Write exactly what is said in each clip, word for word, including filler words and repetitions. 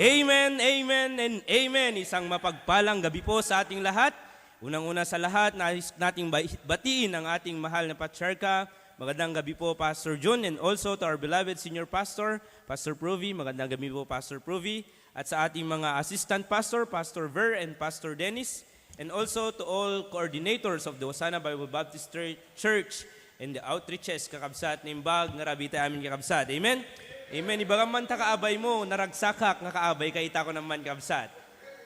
Amen, amen, and amen. Isang mapagpalang gabi po sa ating lahat. Unang-una sa lahat, nais nating bai-, batiin ang ating mahal na patriarka. Magandang gabi po, Pastor Jun, and also to our beloved senior pastor, Pastor Provi. Magandang gabi po, Pastor Provi. At sa ating mga assistant pastor, Pastor Ver and Pastor Dennis, and also to all coordinators of the Hosanna Bible Baptist Chur-, Church and the outreaches, kakabsat, naimbag nga rabii tayo amin, kakabsat. Amen? Amen. Ibagam man ta kaabaymo, naragsakak nga kaabayka ita ko naman, kabsat.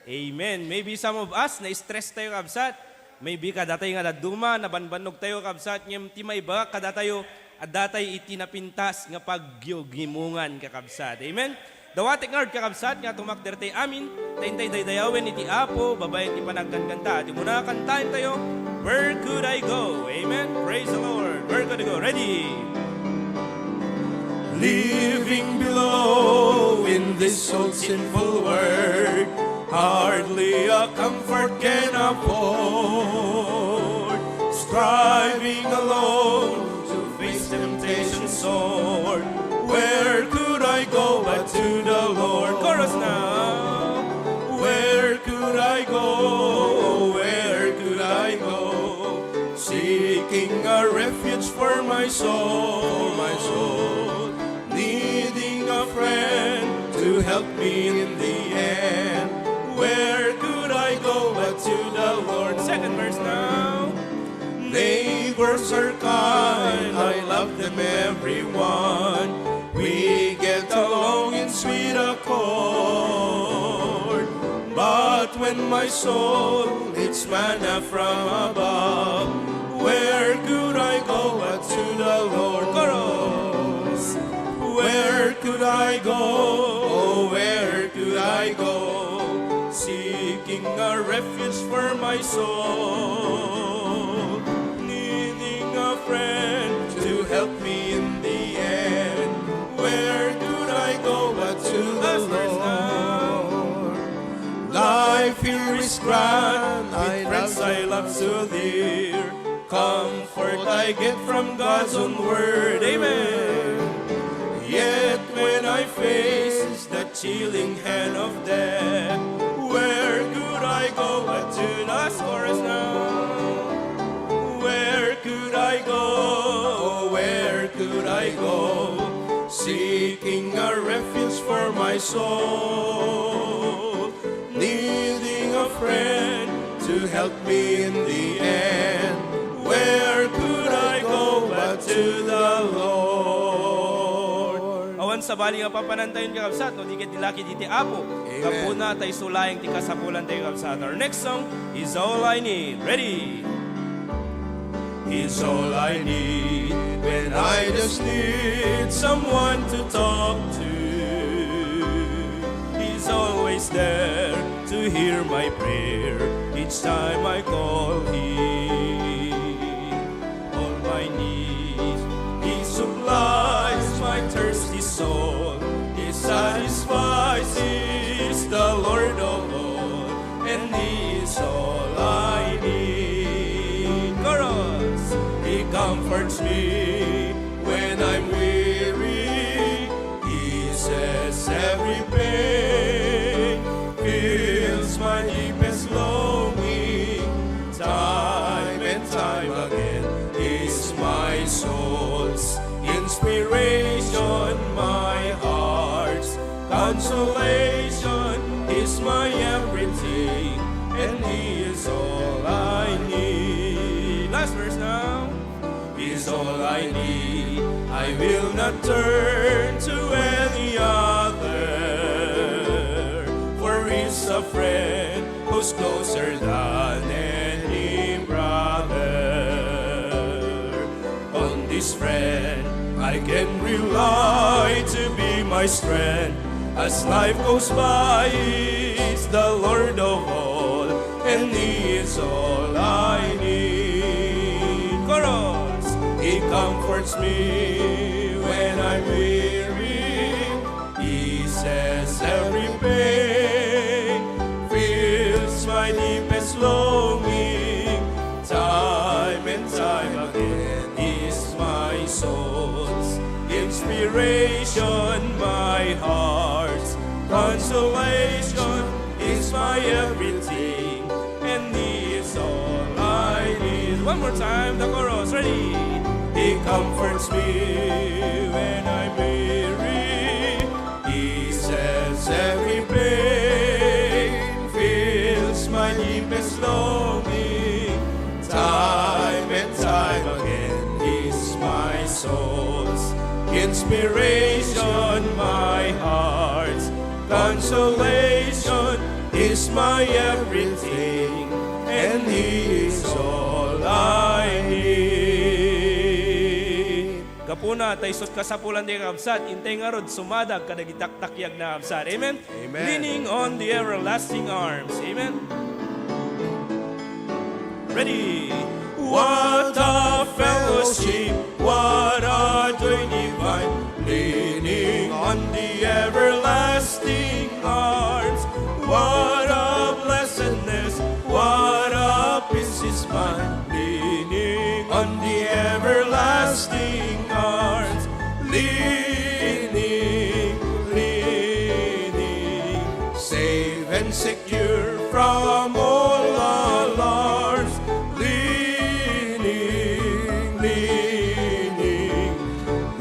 Amen. Maybe some of us, na-stress tayo, kabsat. Maybe kadatayo nga dadduma, nabanbannog tayo, kabsat. Ngem ti maibagak kadatayo, adda tay iti napintas nga paggigimungan, kakabsat. Amen? Dawatek ngarud, kakabsat, nga tumakder tay amin, ta intay daydayawen iti Apo, babaen ti panagkankanta. Ti umuna, kantaen tayo, "Where Could I Go?" Amen? Praise the Lord. Where could I go? Ready? Living below in this old sinful world, hardly a comfort can afford. Striving alone to face temptation sore. Where could I go but to the Lord? Chorus now. Where could I go? Where could I go? Seeking a refuge for my soul, my soul. Needing a friend to help me in the end. Where could I go but to the Lord? Second verse now. Neighbors are kind, I love them everyone. We get along in sweet accord. But when my soul needs manna from above, where could I go but to the Lord? Chorus. Where could I go? Oh, where could I go? Seeking a refuge for my soul, needing a friend to help me in the end. Where could I go but to the Lord? Life here is grand, with friends I love so dear. Comfort I get from God's own word. Amen. Yet when I face the chilling hand of death, where could I go but to the Lord? Chorus now. Where could I go? Where could I go? Seeking a refuge for my soul, needing a friend to help me in the end. Where could I go but to the Lord? Awan sabali nga papanantayon, kakabsat, no di ket dilaki diti Apo. Amen. Gapu na ta isu laeng ti kasapulan tayo, kakabsat. Our next song is All I Need. Ready? He's all I need when I just need someone to talk to. He's always there to hear my prayer each time I call him. All my needs, he supplies my thirsty soul. He satisfies, he is the Lord of all, and he is all I need. Chorus. He comforts me when I'm weary, eases every pain, fills my deepest longing. Time and time again, he's my soul's inspiration, my heart's consolation. He's my everything, and he is all I need. Last verse now. He's all I need. I will not turn to any other, for he's a friend who's closer than any brother. On this friend I can rely to be my strength. As life goes by, he's the Lord of all, and he is all I need. Chorus. He comforts me when I'm weary, eases every pain, fills my deepest longing. Time and time again, he's my soul's inspiration, my heart's consolation. everything, and He is all I need. One more time, the chorus, ready? He comforts me when I'm weary. He says every pain fills my deepest longing. Time and time again, He's my soul's inspiration, my heart's consolation. Is my everything, and He is all I need. Gapuna ta isut' kasapulan ti kakabsat, intay ngarud sumadag kadagiti taktakyag na kabsat. Amen? Amen. Leaning on the everlasting arms. Amen? Ready? What a fellowship, what a joy divine, leaning on the everlasting arms. What a blessedness, what a peace is mine, leaning on the everlasting arms. Leaning, leaning, safe and secure from all alarms. Leaning, leaning,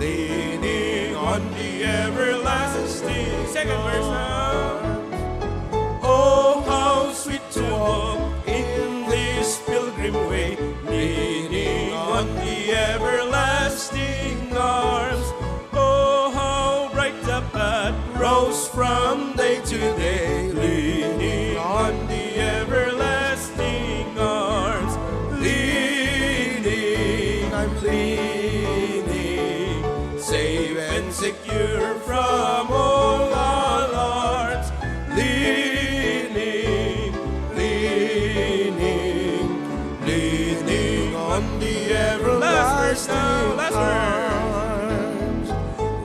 leaning on the everlasting. Second verse now. Oh, how sweet to walk in this pilgrim way, leaning on the everlasting arms. Oh, how bright the path grows from day to day, leaning on the everlasting arms. Leaning, I'm leaning, safe and secure from all alarms. Leaning, leaning, leaning on the everlasting arms.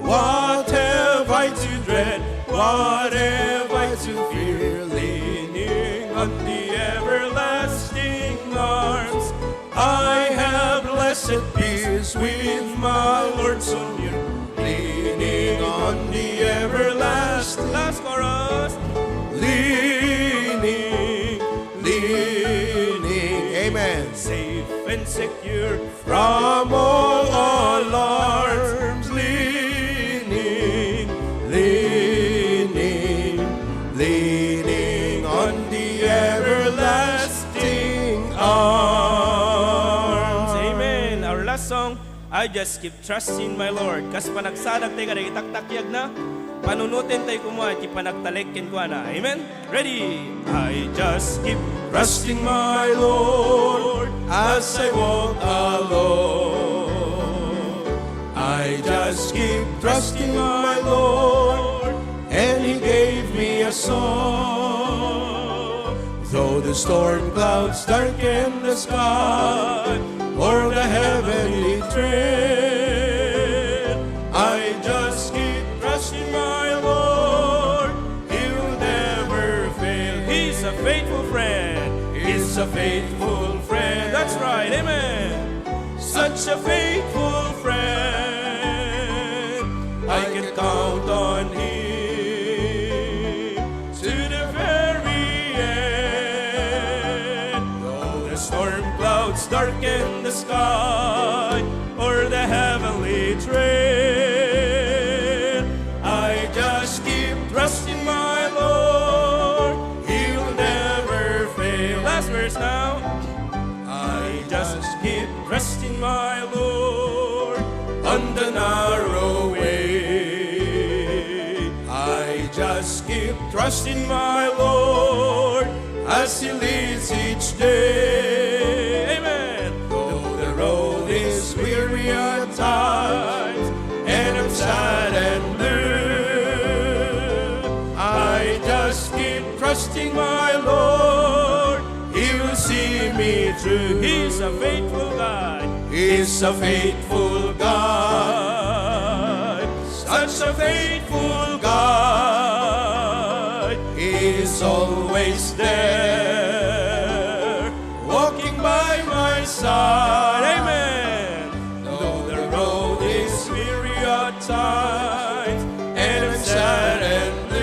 What have I to dread? What have I to fear? Leaning on the everlasting arms. I have blessed peace with my Lord so near, leaning on the everlasting. Last chorus. Leaning, leaning. Amen. Safe and secure from all alarms. Leaning, leaning, leaning on the everlasting arms. Amen. Our last song, I just keep trusting my Lord. Kas panagsadag tayo kadagiti taktakyag na, panunoten tayo koma iti panagtalek kenkuana. Amen? Ready? I just keep trusting my Lord as I walk alone. I just keep trusting my Lord, and He gave me a song. Though the storm clouds darken the sky, or the heavenly threat, I just keep trusting my Lord. He will never fail. He's a faithful friend. He's a faithful friend. That's right. Amen. Such a faithful friend. I can count on Him to the very end. Though the storm clouds darken the sky or the heavenly threat, I just keep trusting my Lord. He'll never fail. Last verse now. I just keep trusting my Lord on the narrow way. I just keep trusting my Lord as He leads each day. Amen. Though the road is weary at times and I'm sad and blue, I just keep trusting my Lord. He will see me through. He's a faithful God. He's a faithful God. Such a faithful God. He is always there, walking by my side. Amen. Though the road is weary at times and I'm sad and blue,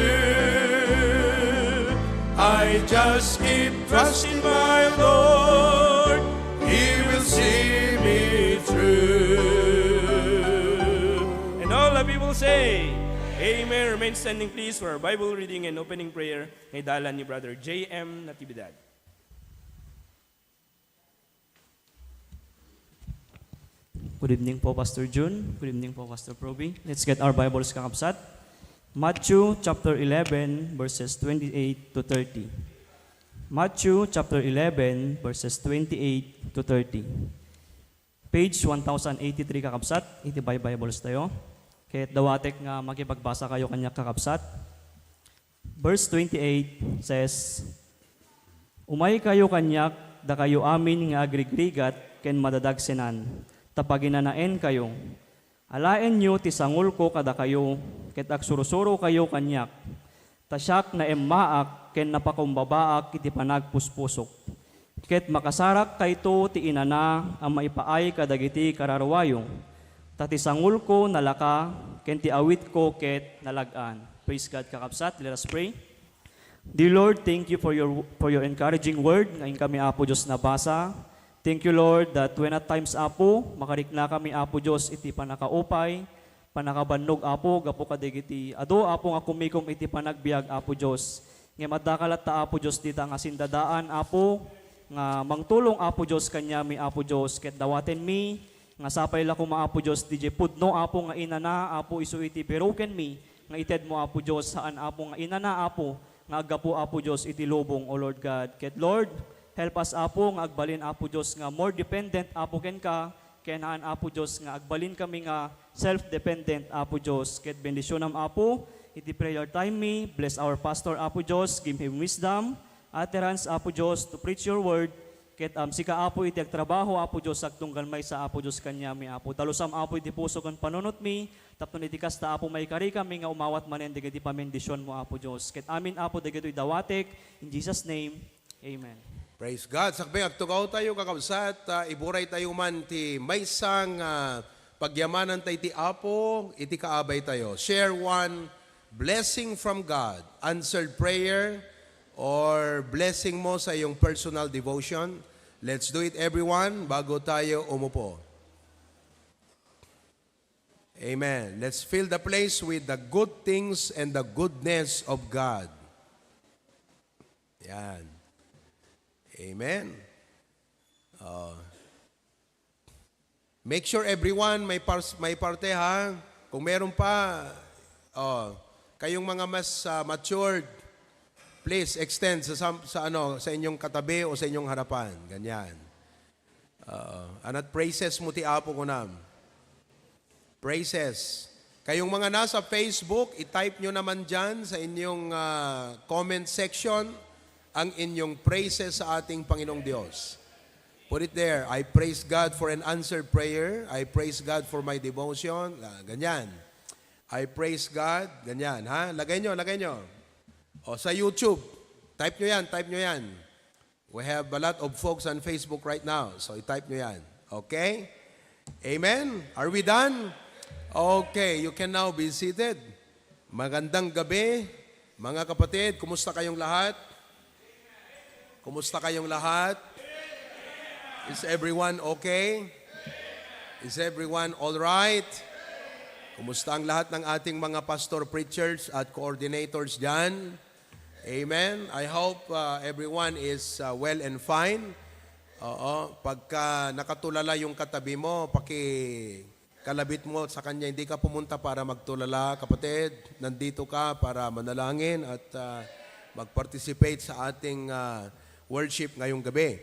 I just Keep trusting my Lord, He will see me through. And all the people say, Amen. Remain standing, please, for our Bible reading and opening prayer. Nga idalan ni Brother J M Natividad. Good evening po, Pastor Jun. Good evening po, Pastor Proby. Let's get our Bibles, kakabsat. Matthew chapter eleven, verses twenty-eight to thirty. Matthew chapter eleven, verses twenty-eight to thirty. Page one thousand eighty-three, kakabsat, iti Bi-, Bibles tayo. Ket dawatek nga makipagbasa kayo kaniak, kakabsat. Verse twenty-eight says, "Umaykayo kaniak, dakayo amin nga agrigrigat ken madadagsenan, ta paginanaenkayo. Alaenyo ti sangulko kadakayo, ket agsursurokayo kaniak, ta siak naemmaak ken napakumbabaak iti panagpuspusok. Ket makasarakkayto ti inana a maipaay kadagiti kararuayo, ta ti sangulko nalaka, ken ti awitko ket nalag-an." Praise God, kakabsat. Let us pray. Dear Lord, thank you for your, for your encouraging word nga inkami, Apo Dios, nabasa. Thank you, Lord, that when at times, Apo, makarikna kami, Apo Dios, iti pannakaupay, pannakabannog, Apo, gapu kadagiti adu, Apo, nga kumikom iti panagbiag, Apo Dios. Ngem adda ka latta, Apo Dios, dita nga sindadaan, Apo, nga mangtulong, Apo Dios, kaniami, Apo Dios, ket dawatenmi nga sapay la koma, Apo Dios, didiay pudno, Apo, nga inana, Apo, isu iti birukenmi nga itedmo, Apo Dios, saan, Apo, nga inana, Apo, nga aggapu, Apo Dios, iti lubong, O Lord God. Ket, Lord, help us, Apo, nga agbalin, Apo Dios, nga more dependent, Apo, kenka, ken haan, Apo Dios, nga agbalin kami nga self-dependent, Apo Dios. Ket bendisionam, Apo, iti prayer time mi. Bless our pastor, Apo Dios. Give him wisdom, utterance, Apo Dios, to preach your word. Ket, um, sika, Apo, iti agtrabaho, Apo Dios, agtunggal maysa, Apo Dios, kaniami, Apo. Talusam, Apo, iti puso ken panunotmi, tapno iti kasta, Apo, maikarikami nga umawat manen dagiti pamendisionmo, Apo Dios. Ket amin, Apo, dagitoy dawatek. In Jesus' name, amen. Praise God. Sakbay agtugaw tayo, kakabsat, ah, iburay tayo man ti maysa nga, ah, pagyamanan tayo ti Apo, iti kaabay tayo. Share one blessing from God, answered prayer, or blessing mo sa iyong personal devotion. Let's do it, everyone, bago tayo umupo. Amen. Let's fill the place with the good things and the goodness of God. Yan. Amen. Oh. Make sure everyone may pars-, may parte, ha. Kung meron pa, oh, kayong mga mas, ah, matured, please extend sa, sa, sa ano, sa inyong katabi o sa inyong harapan. Ganyan. Oo. Anat praises mo ti Apo, kunam. Praises. Kayong mga nasa Facebook, i-type nyo naman dyan sa inyong, ah, comment section ang inyong praises sa ating Panginoong Diyos. Put it there. "I praise God for an answered prayer. I praise God for my devotion." Ah, ganyan. "I praise God." Ganyan, ha? Lagay nyo, lagay nyo. O, sa YouTube. Type nyo yan, type nyo yan. We have a lot of folks on Facebook right now, so i-type nyo yan. Okay? Amen? Are we done? Okay, you can now be seated. Magandang gabi, mga kapatid. Kumusta kayong lahat? Kumusta kayong lahat? Is everyone okay? Is everyone all right? Kumusta ang lahat ng ating mga pastor, preachers, at coordinators dyan? Amen. I hope, uh, everyone is, uh, well and fine. Oo, pagka nakatulala yung katabi mo, pakikalabit mo sa kanya, hindi ka pumunta para magtulala, kapatid. Nandito ka para manalangin at, uh, mag-participate sa ating, uh, worship ngayong gabi.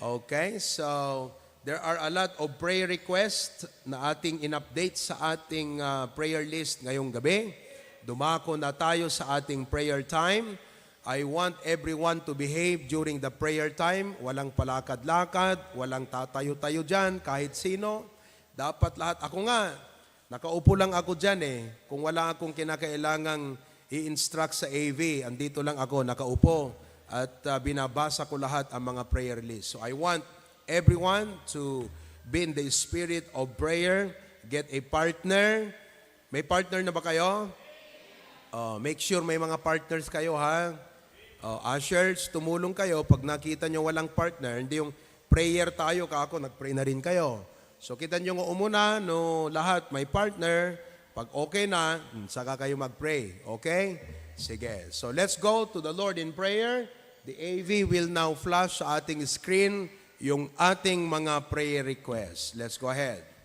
Okay, so there are a lot of prayer requests na ating in-update sa ating, ah, prayer list ngayong gabi. Dumako na tayo sa ating prayer time. I want everyone to behave during the prayer time. Walang palakad-lakad, walang tatayo-tayo dyan, kahit sino. Dapat lahat, ako nga, nakaupo lang ako dyan eh. Kung wala akong kinakailangang i-instruct sa A V, andito lang ako, nakaupo. At, ah, binabasa ko lahat ang mga prayer list. So I want everyone to be in the spirit of prayer. Get a partner. May partner na ba kayo? Oh, make sure may mga partners kayo, ha? Oh, ushers, tumulong kayo. Pag nakita nyo walang partner, hindi yung prayer tayo, kako, nag-pray na rin kayo. So, kita nyo nga umuna, no, lahat may partner. Pag okay na, hmm, saka kayo mag-pray. Okay? Sige. So, let's go to the Lord in prayer. The A V will now flash sa ating screen yung ating mga prayer requests. Let's go ahead.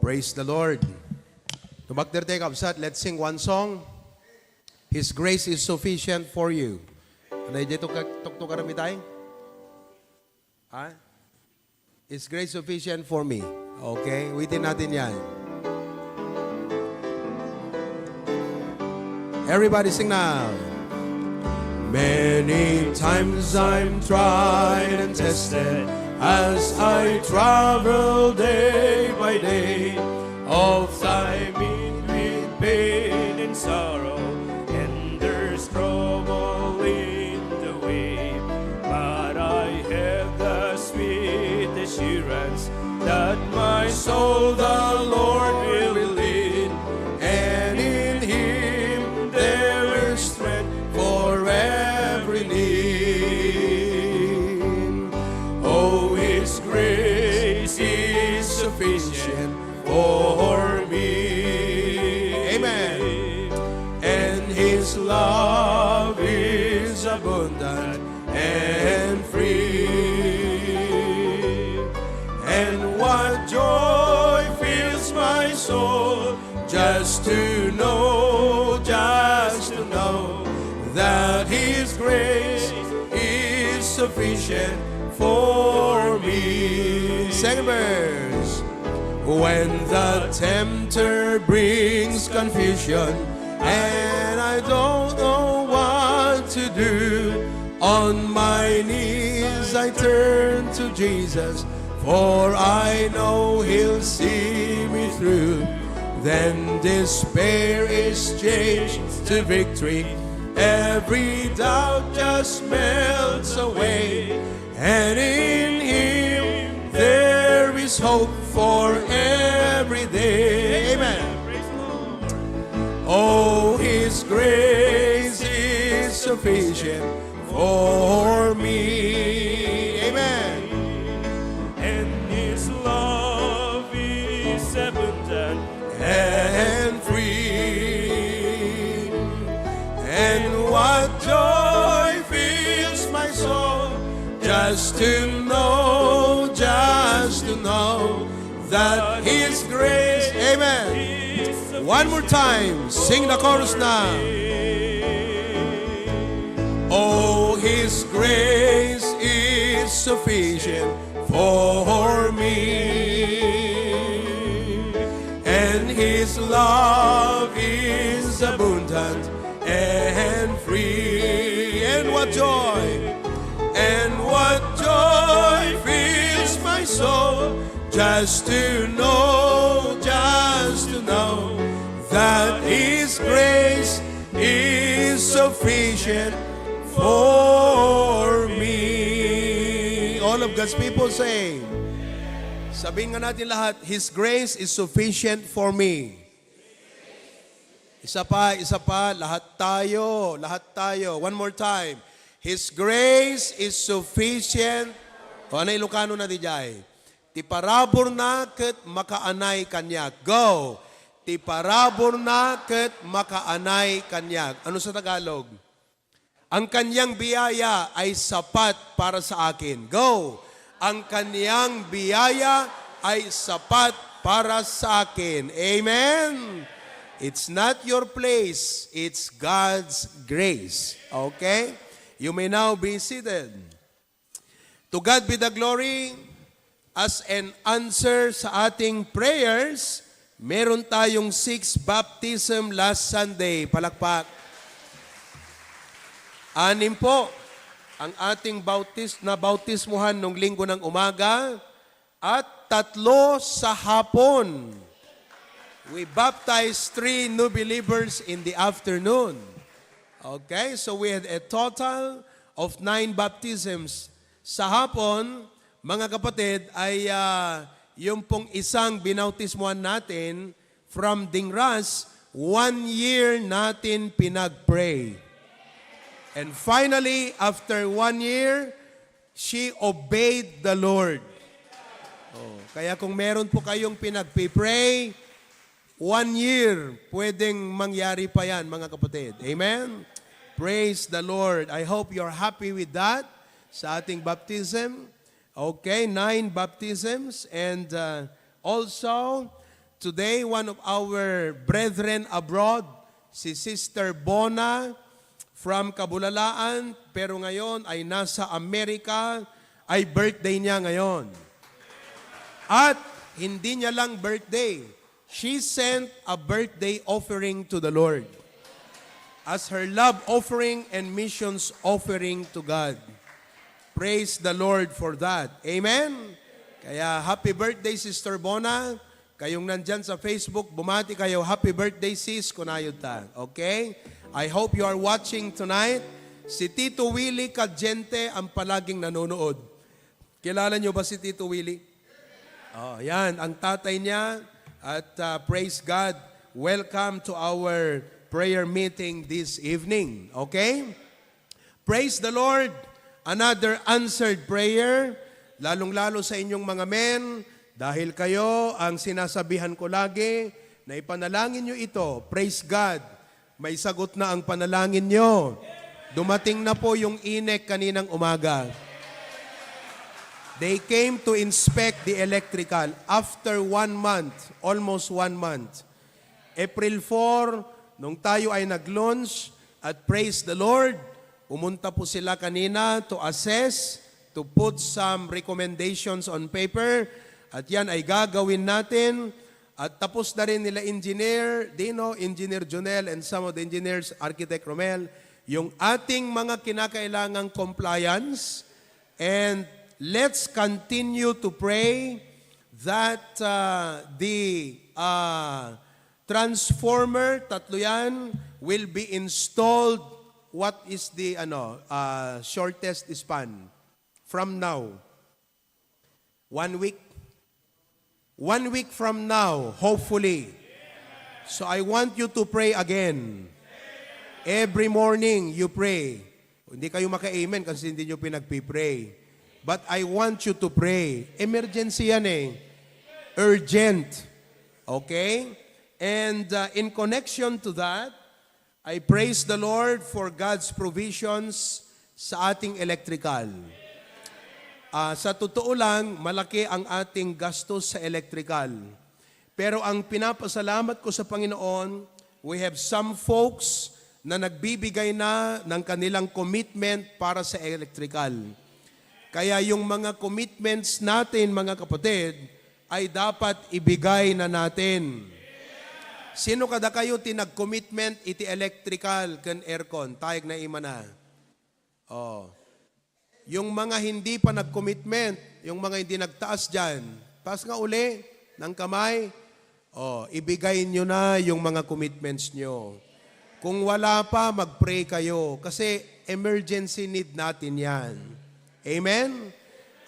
Praise the Lord. Tumakder tayo, kabsat. Let's sing one song. His grace is sufficient for you. Ano, diay tuktok, tuktok kami tayo? Ha? His grace sufficient for me. Okay? Awitin natin yan. Everybody sing now. Many times I'm tried and tested as I travel day by day. Oft I meet with pain and sorrow, and there's trouble in the way. But I have the sweet assurance that my soul the Lord will lead, and in Him there is strength for every need. Oh, His grace is sufficient for me. Amen. And His love is abundant and free. And what joy fills my soul just to know, just to know that His grace is sufficient for me. Second verse. When the tempter brings confusion and I don't know what to do, on my knees I turn to Jesus, for I know He'll see me through. Then despair is changed to victory. Every doubt just melts away. And in Him there is hope for every day. Amen. Oh, His grace is sufficient for me. Amen. And His love is abundant and free. And what joy fills my soul just to know, just to know that His grace. Amen. One more time, sing the chorus na. Oh, His grace is sufficient for me, and His love is abundant and free. And what joy, and what joy fills my soul just to know, just to know that His grace is sufficient for me. All of God's people say, sabihin nga natin lahat, His grace is sufficient for me. Isa pa, isa pa, lahat tayo, lahat tayo. One more time. His grace is sufficient. O, ano Ilocano na diay? Ti paraburna ket makaanay kaniak. Go! Ti paraburna ket makaanay kaniak. Ano sa Tagalog? Ang kanyang biyaya ay sapat para sa akin. Go! Ang kanyang biyaya ay sapat para sa akin. Amen? It's not your place, it's God's grace. Okay? You may now be seated. To God be the glory. As an answer sa ating prayers, meron tayong six baptism last Sunday. Palakpak. Anim po ang ating bautis-, nabautismuhan nung linggo ng umaga at tatlo sa hapon. We baptized three new believers in the afternoon. Okay, so we had a total of nine baptisms. Sa hapon, mga kapatid, ay, ah, yung pong isang binautismuhan natin from Dingras, one year natin pinag-pray. And finally, after one year, she obeyed the Lord. Oh, kaya kung meron po kayong pinagpipray, one year, pwedeng mangyari pa yan, mga kapatid. Amen? Praise the Lord. I hope you're happy with that sa ating baptism. Okay, nine baptisms. And, uh, also, today, one of our brethren abroad, si Sister Bona from Kabulalaan, pero ngayon ay nasa Amerika, ay birthday niya ngayon. At hindi niya lang birthday, she sent a birthday offering to the Lord as her love offering and missions offering to God. Praise the Lord for that. Amen? Kaya happy birthday, Sister Bona. Kayong nandyan sa Facebook, bumati kayo, "Happy birthday, sis," kunayod ta. Okay? I hope you are watching tonight. Si Tito Willie Cadiente ang palaging nanonood. Kilala niyo ba si Tito Willie? Oh, yan. Ang tatay niya. At, ah, praise God. Welcome to our prayer meeting this evening. Okay? Praise the Lord. Another answered prayer. Lalong-lalo sa inyong mga men, dahil kayo ang sinasabihan ko lagi na ipanalangin nyo ito. Praise God. May sagot na ang panalangin nyo. Dumating na po yung inek kaninang umaga. They came to inspect the electrical after one month, almost one month. April four, nung tayo ay nag-launch, at praise the Lord, pumunta po sila kanina to assess, to put some recommendations on paper, at yan ay gagawin natin. At tapos na rin nila Engineer Dino, Engineer Jonel, and some of the engineers, Architect Romel, yung ating mga kinakailangang compliance. And let's continue to pray that, uh, the, uh, transformer, tatlo yan, will be installed. What is the, ano, uh, shortest span from now? One week? One week from now, hopefully. So I want you to pray again. Every morning, you pray. Hindi kayo maka-amen kasi hindi nyo pinagpipray. But I want you to pray. Emergency yan eh. Urgent. Okay? And, uh, in connection to that, I praise the Lord for God's provisions sa ating electrical. Ah, sa totoo lang, malaki ang ating gastos sa electrical. Pero ang pinapasalamat ko sa Panginoon, we have some folks na nagbibigay na ng kanilang commitment para sa electrical. Kaya yung mga commitments natin, mga kapatid, ay dapat ibigay na natin. Sino kadakayo ti nag-commitment iti electrical ken aircon? Tayag na imana. Oh. Yung mga hindi pa nag-commitment, yung mga hindi nagtaas diyan, taas nga uli ng kamay. Oh, ibigay nyo na yung mga commitments nyo. Kung wala pa, mag-pray kayo kasi emergency need natin yan. Amen?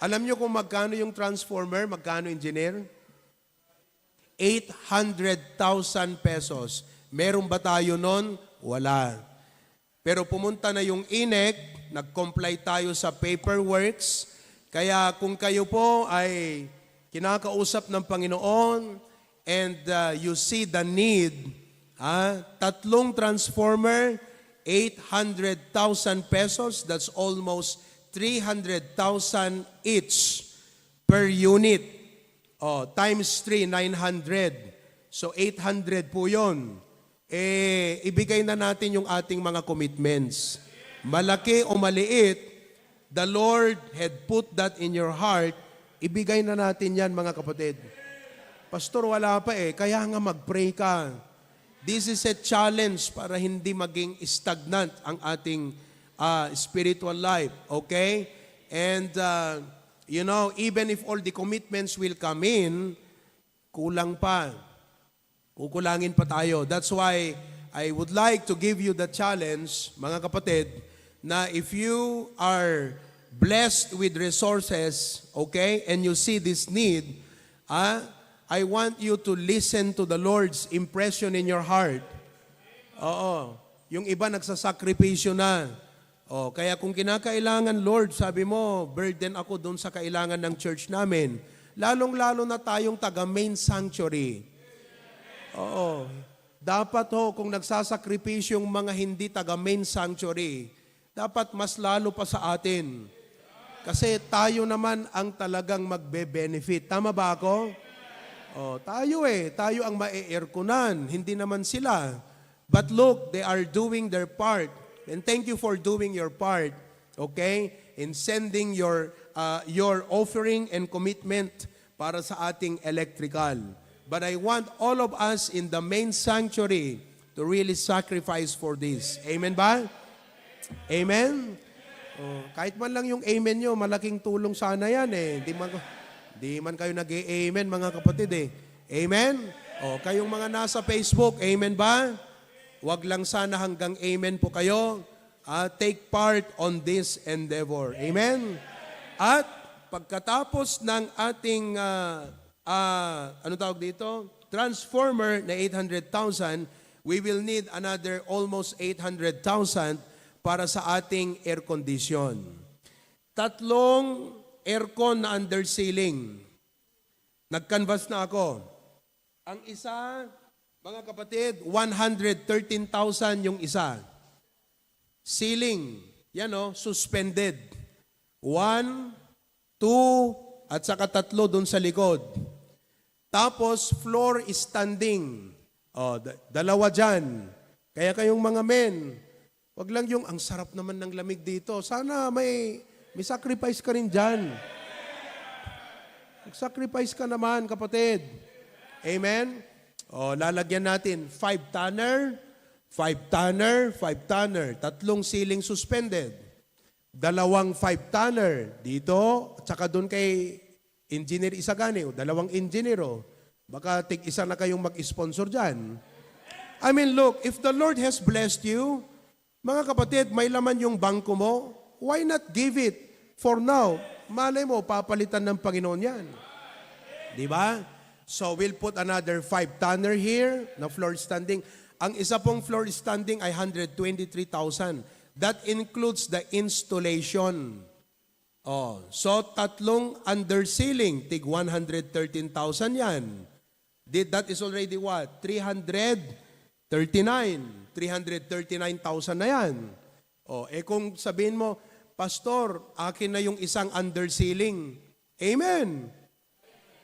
Alam nyo kung magkano yung transformer? Magkano, engineer? Eight hundred thousand pesos. Meron ba tayo nun? Wala. Pero pumunta na yung inec, nag-comply tayo sa paperworks. Kaya kung kayo po ay kinakausap ng Panginoon and, uh, you see the need, ah, tatlong transformer, eight hundred thousand pesos, that's almost three hundred thousand each per unit. Oh, times three, nine hundred. So, eight hundred po yun. Eh, ibigay na natin yung ating mga commitments. Malaki o maliit, the Lord had put that in your heart. Ibigay na natin yan, mga kapatid. "Pastor, wala pa eh. Kaya nga mag-pray ka." This is a challenge para hindi maging stagnant ang ating, ah, spiritual life. Okay? And, ah, you know, even if all the commitments will come in, kulang pa. Kukulangin pa tayo. That's why I would like to give you the challenge, mga kapatid, na if you are blessed with resources, okay, and you see this need, ah, I want you to listen to the Lord's impression in your heart. Oo. Yung iba nagsasakripisyo na. Oh, kaya kung kinakailangan, "Lord," sabi mo, "burden ako doon sa kailangan ng church namin." Lalong-lalo na tayong taga main sanctuary. Oo. Dapat ho, kung nagsasakripisyo yung mga hindi taga main sanctuary, dapat mas lalo pa sa atin. Kasi tayo naman ang talagang magbe-benefit. Tama ba ako? Oh, tayo eh, tayo ang mae-airconan, hindi naman sila. But look, they are doing their part. And thank you for doing your part, okay? In sending your uh, your offering and commitment para sa ating electrical. But I want all of us in the main sanctuary to really sacrifice for this. Amen ba? Amen? Oh, kahit man lang yung amen nyo, malaking tulong sana yan eh. Di man, di man kayo nag-amen, mga kapatid eh. Amen? Oh, kayong mga nasa Facebook, amen ba? Wag lang sana hanggang amen po kayo. Ah, take part on this endeavor. Amen? At pagkatapos ng ating, ah, ah, ano tawag dito? Transformer na eight hundred thousand, we will need another almost eight hundred thousand para sa ating air condition. Tatlong aircon na under ceiling. Nag-canvas na ako. Ang isa, mga kapatid, one hundred thirteen thousand yung isa. Ceiling, yan o, suspended. One, two, at saka tatlo dun sa likod. Tapos floor standing. O, da- dalawa dyan. Kaya kayong mga men, wag lang yung, "Ang sarap naman ng lamig dito." Sana may, may sacrifice ka rin dyan. Mag-sacrifice ka naman, kapatid. Amen? O, lalagyan natin, five tonner, five tonner, five tonner. Tatlong ceiling suspended. Dalawang five tonner dito, at saka doon kay Engineer Isagani, o dalawang engineer, o. Baka tig-isa na kayong mag-sponsor dyan. I mean, look, if the Lord has blessed you, mga kapatid, may laman yung bangko mo, why not give it for now? Malay mo, papalitan ng Panginoon yan. Di ba? So, we'll put another five tonner here na floor standing. Ang isa pong floor standing ay hundred twenty-three thousand. That includes the installation. Oh, so tatlong under ceiling, tig one hundred thirteen thousand yan. Di- That is already what? Three hundred thirty-nine. Three hundred thirty-nine thousand na yan. Oh, eh kung sabihin mo, "Pastor, akin na yung isang under ceiling." Amen.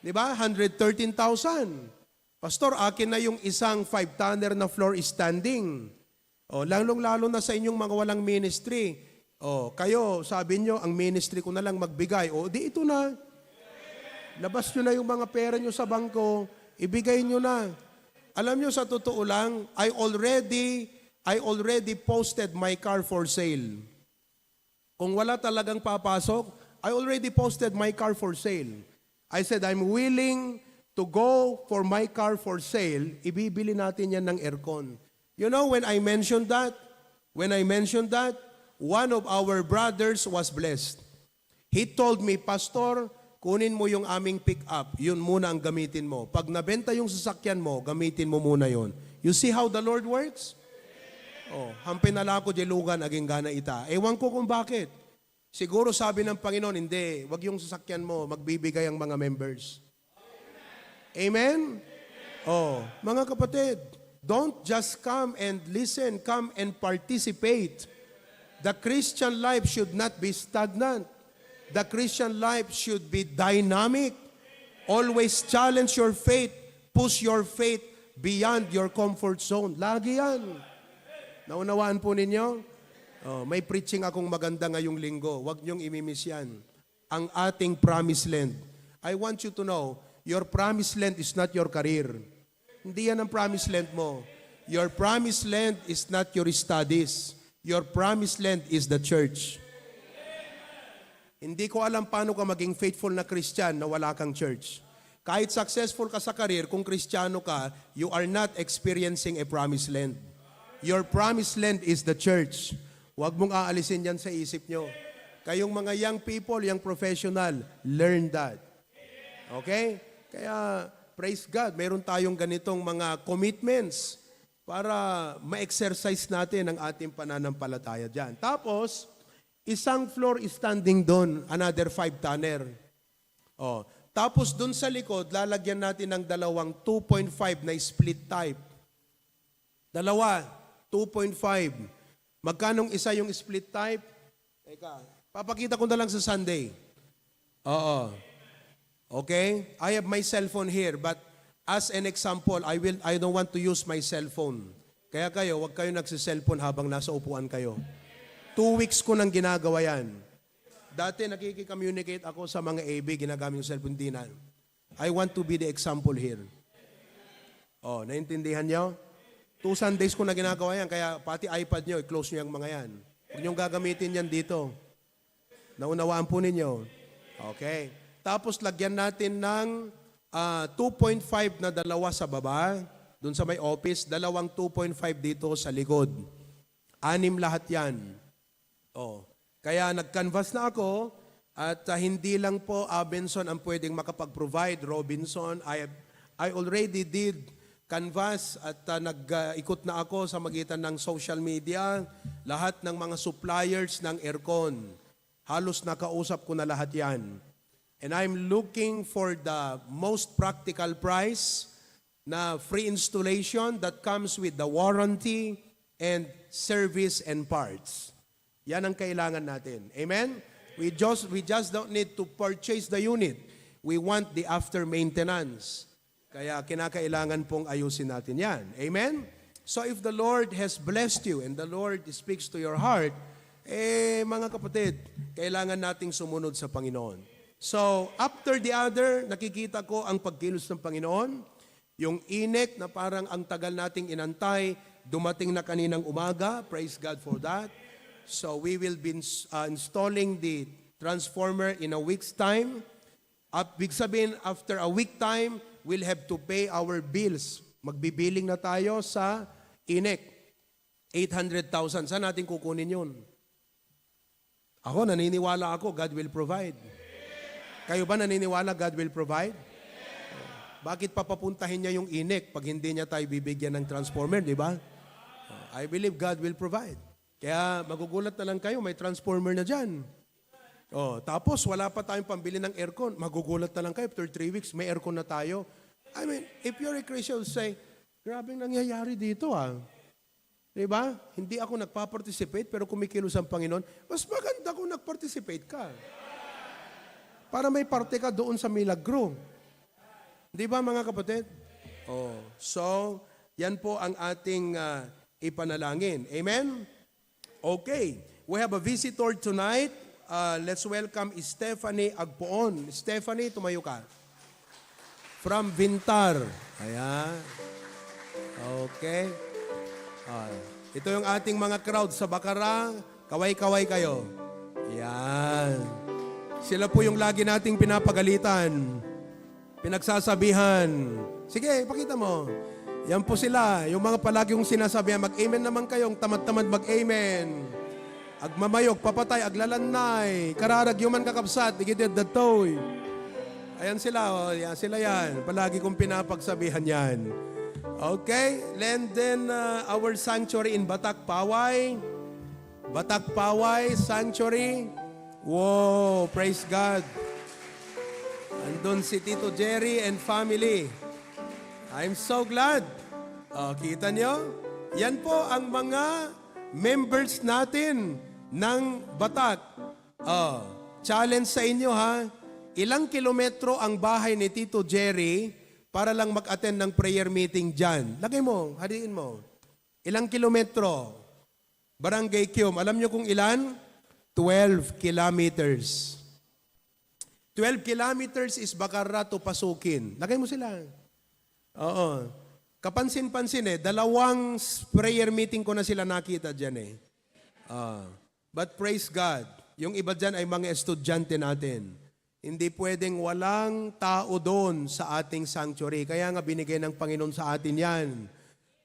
Di ba? Hundred thirteen thousand. "Pastor, akin na yung isang five-tonner na floor standing." O, lalong-lalo na sa inyong mga walang ministry. O, kayo, sabi nyo, "Ang ministry ko na lang magbigay." O, di ito na. Labas nyo na yung mga pera nyo sa bangko, ibigay nyo na. Alam nyo, sa totoo lang, I already, I already posted my car for sale. Kung wala talagang papasok, I already posted my car for sale. I said, "I'm willing to go for my car for sale." Ibibili natin yan ng aircon. You know, when I mentioned that, when I mentioned that, one of our brothers was blessed. He told me, "Pastor, kunin mo yung aming pick-up. Yun muna ang gamitin mo. Pag nabenta yung sasakyan mo, gamitin mo muna yun." You see how the Lord works? Oh, hampay nalako di lugan, aging gana ita. Ewan ko kung bakit. Siguro sabi ng Panginoon, "Hindi, wag yung sasakyan mo, magbibigay ang mga members." Amen? Oh, mga kapatid, don't just come and listen, come and participate. The Christian life should not be stagnant. The Christian life should be dynamic. Always challenge your faith, push your faith beyond your comfort zone. Lagi yan. Naunawaan po ninyo? Oh, may preaching akong maganda ngayong linggo. Huwag niyong imimiss yan. Ang ating promised land. I want you to know, your promised land is not your career. Hindi yan ang promised land mo. Your promised land is not your studies. Your promised land is the church. Hindi ko alam paano ka maging faithful na Christian na wala kang church. Kahit successful ka sa career, kung Kristiyano ka, you are not experiencing a promised land. Your promised land is the church. Huwag mong aalisin yan sa isip nyo. Kayong mga young people, young professional, learn that. Okay? Kaya, praise God, mayroon tayong ganitong mga commitments para ma-exercise natin ang ating pananampalataya dyan. Tapos, isang floor standing doon, another five tonner. Oh, tapos doon sa likod, lalagyan natin ng dalawang two point five na split type. Dalawa, two point five. Magkanong isa yung split type? Teka, papakita ko na lang sa Sunday. Oo. Okay? I have my cellphone here, but As an example, I will, I don't want to use my cellphone. Kaya kayo, wag kayo nagsi-cellphone habang nasa upuan kayo. Two weeks ko nang ginagawa yan. Dati nakikicommunicate ako sa mga A B, ginagamit yung cellphone, di na. I want to be the example here. Oh, naintindihan nyo? Two Sundays ko na ginagawa yan, kaya pati iPad nyo, i-close nyo yung mga yan. Huwag nyong gagamitin yan dito. Naunawaan po ninyo? Okay. Tapos lagyan natin ng ah, two point five na dalawa sa baba, dun sa may office, dalawang two point five dito sa likod. Anim lahat yan. Oh. Kaya nag-canvas na ako at ah, hindi lang po Abenson ang pwedeng makapag-provide. Robinson, I, I already did canvas at ah, nag-ikot na ako sa magitan ng social media, lahat ng mga suppliers ng aircon. Halos nakausap ko na lahat yan. And I'm looking for the most practical price na free installation that comes with the warranty and service and parts. Yan ang kailangan natin. Amen? We just, we just don't need to purchase the unit. We want the after maintenance. Kaya kinakailangan pong ayusin natin yan. Amen? So if the Lord has blessed you and the Lord speaks to your heart, eh mga kapatid, kailangan nating sumunod sa Panginoon. So, after the other, nakikita ko ang pagkilos ng Panginoon. Yung inek na parang ang tagal nating inantay, dumating na kaninang umaga. Praise God for that. So, we will be ins- uh, installing the transformer in a week's time. At big sabihin, after a week time, we'll have to pay our bills. Magbibiling na tayo sa inek. Eight hundred thousand. Saan natin kukunin yun? Ako, naniniwala ako, God will provide. Kayo ba naniniwala God will provide? Bakit papapuntahin niya yung inek pag hindi niya tayo bibigyan ng transformer, di ba? I believe God will provide. Kaya magugulat na lang kayo, may transformer na dyan. Oh, tapos wala pa tayong pambili ng aircon. Magugulat na lang kayo, after three weeks, may aircon na tayo. I mean, if you're a Christian, say, "Grabe ang nangyayari dito ah." Di ba? Hindi ako nagpa-participate, pero kumikilos ang Panginoon. Mas maganda kung nag-participate ka. Para may parte ka doon sa milagro. Di ba, mga kapatid? Oh, so, yan po ang ating ah, ipanalangin. Amen? Okay. We have a visitor tonight. Uh, let's welcome Stephanie Agpoon. Stephanie, tumayo ka. From Vintar. Ayan. Okay. Ah, ito yung ating mga crowd sa Bacara. Kaway-kaway kayo. Ayan. Sila po yung lagi nating pinapagalitan. Pinagsasabihan. Sige, ipakita mo. Yan po sila, yung mga palagi kong sinasabihan, mag-amen naman kayong tamad-tamad mag-amen. Agmamayog, papatay, aglalannay, kararag, yuman kakabsat, igidid datoy. Ayan sila, oh, yan, sila yan. Palagi kong pinapagsabihan yan. Okay, and then uh, our sanctuary in Batak, Paway. Batak Paway Sanctuary. Wow, praise God. Andun si Tito Jerry and family. I'm so glad. Oh, kita nyo? Yan po ang mga members natin ng Batak. Oh, challenge sa inyo ha. Ilang kilometro ang bahay ni Tito Jerry para lang mag-attend ng prayer meeting dyan? Lagay mo, hadiin mo. Ilang kilometro? Barangay Kiom. Alam nyo kung ilan? Twelve kilometers. Twelve kilometers is Bacarra to Pasukin. Lagay mo sila. Oo. Kapansin-pansin eh, dalawang s- prayer meeting ko na sila nakita dyan eh. Ah. But praise God, yung iba dyan ay mga estudyante natin. Hindi pwedeng walang tao doon sa ating sanctuary. Kaya nga binigay ng Panginoon sa atin yan.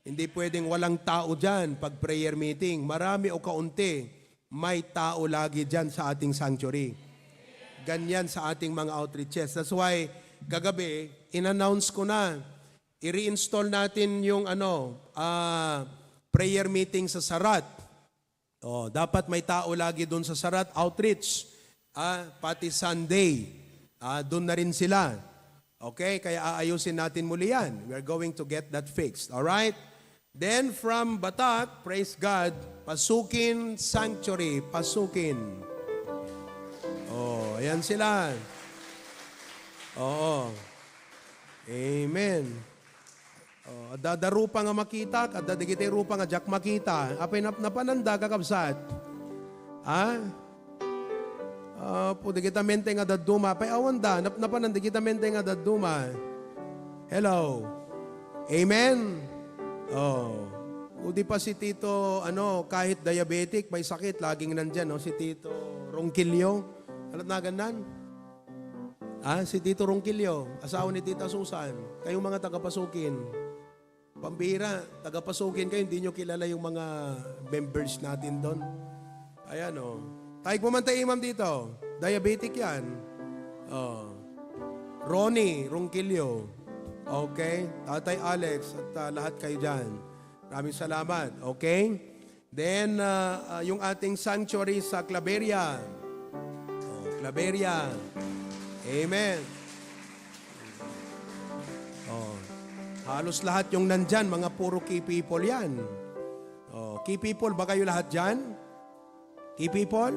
Hindi pwedeng walang tao dyan pag prayer meeting. Marami o kaunti, may tao lagi dyan sa ating sanctuary. Ganyan sa ating mga outreaches. That's why, kagabi, in-announce ko na, i-reinstall natin yung ano, ah, prayer meeting sa Sarat. Oh, dapat may tao lagi doon sa Sarat Outreach. Ah, pati Sunday, ah, doon na rin sila. Okay, kaya aayusin natin muli yan. We are going to get that fixed. All right? Then from Batak, praise God, Pasukin Sanctuary, Pasukin. Oh, ayan sila. Oo. Amen. Oh, adda, adda rupa nga makita, adda dagiti rupa nga diak makita. Apay nap-, napananda, kakabsat? Ha? Apo, dagita mente nga dadduma. Apay awanda, nap-, napanan dagita mente nga dadduma. Hello. Amen. Oh. Udi pa si Tito, ano, kahit diabetic, may sakit, laging nandyan, no? Si Tito Ronquillo. Ano nagannan? Ah, si Tito Ronquillo, asawa ni Tita Susan. Kayo mga taga-Pasukin. Pambira, taga-Pasukin kayo, hindi nyo kilala yung mga members natin doon. Ayan, oh. Tayag mo man tayo, imam, dito. Diabetic yan. Oh. Ronnie Ronquillo. Okay? Tatay Alex at, ah, lahat kayo dyan. Maraming salamat. Okay? Then, ah, ah, yung ating sanctuary sa Claveria. Oh, Claveria. Amen. Oh, halos lahat yung nandyan, mga puro key people yan. Oh, key people ba kayo lahat dyan? Key people?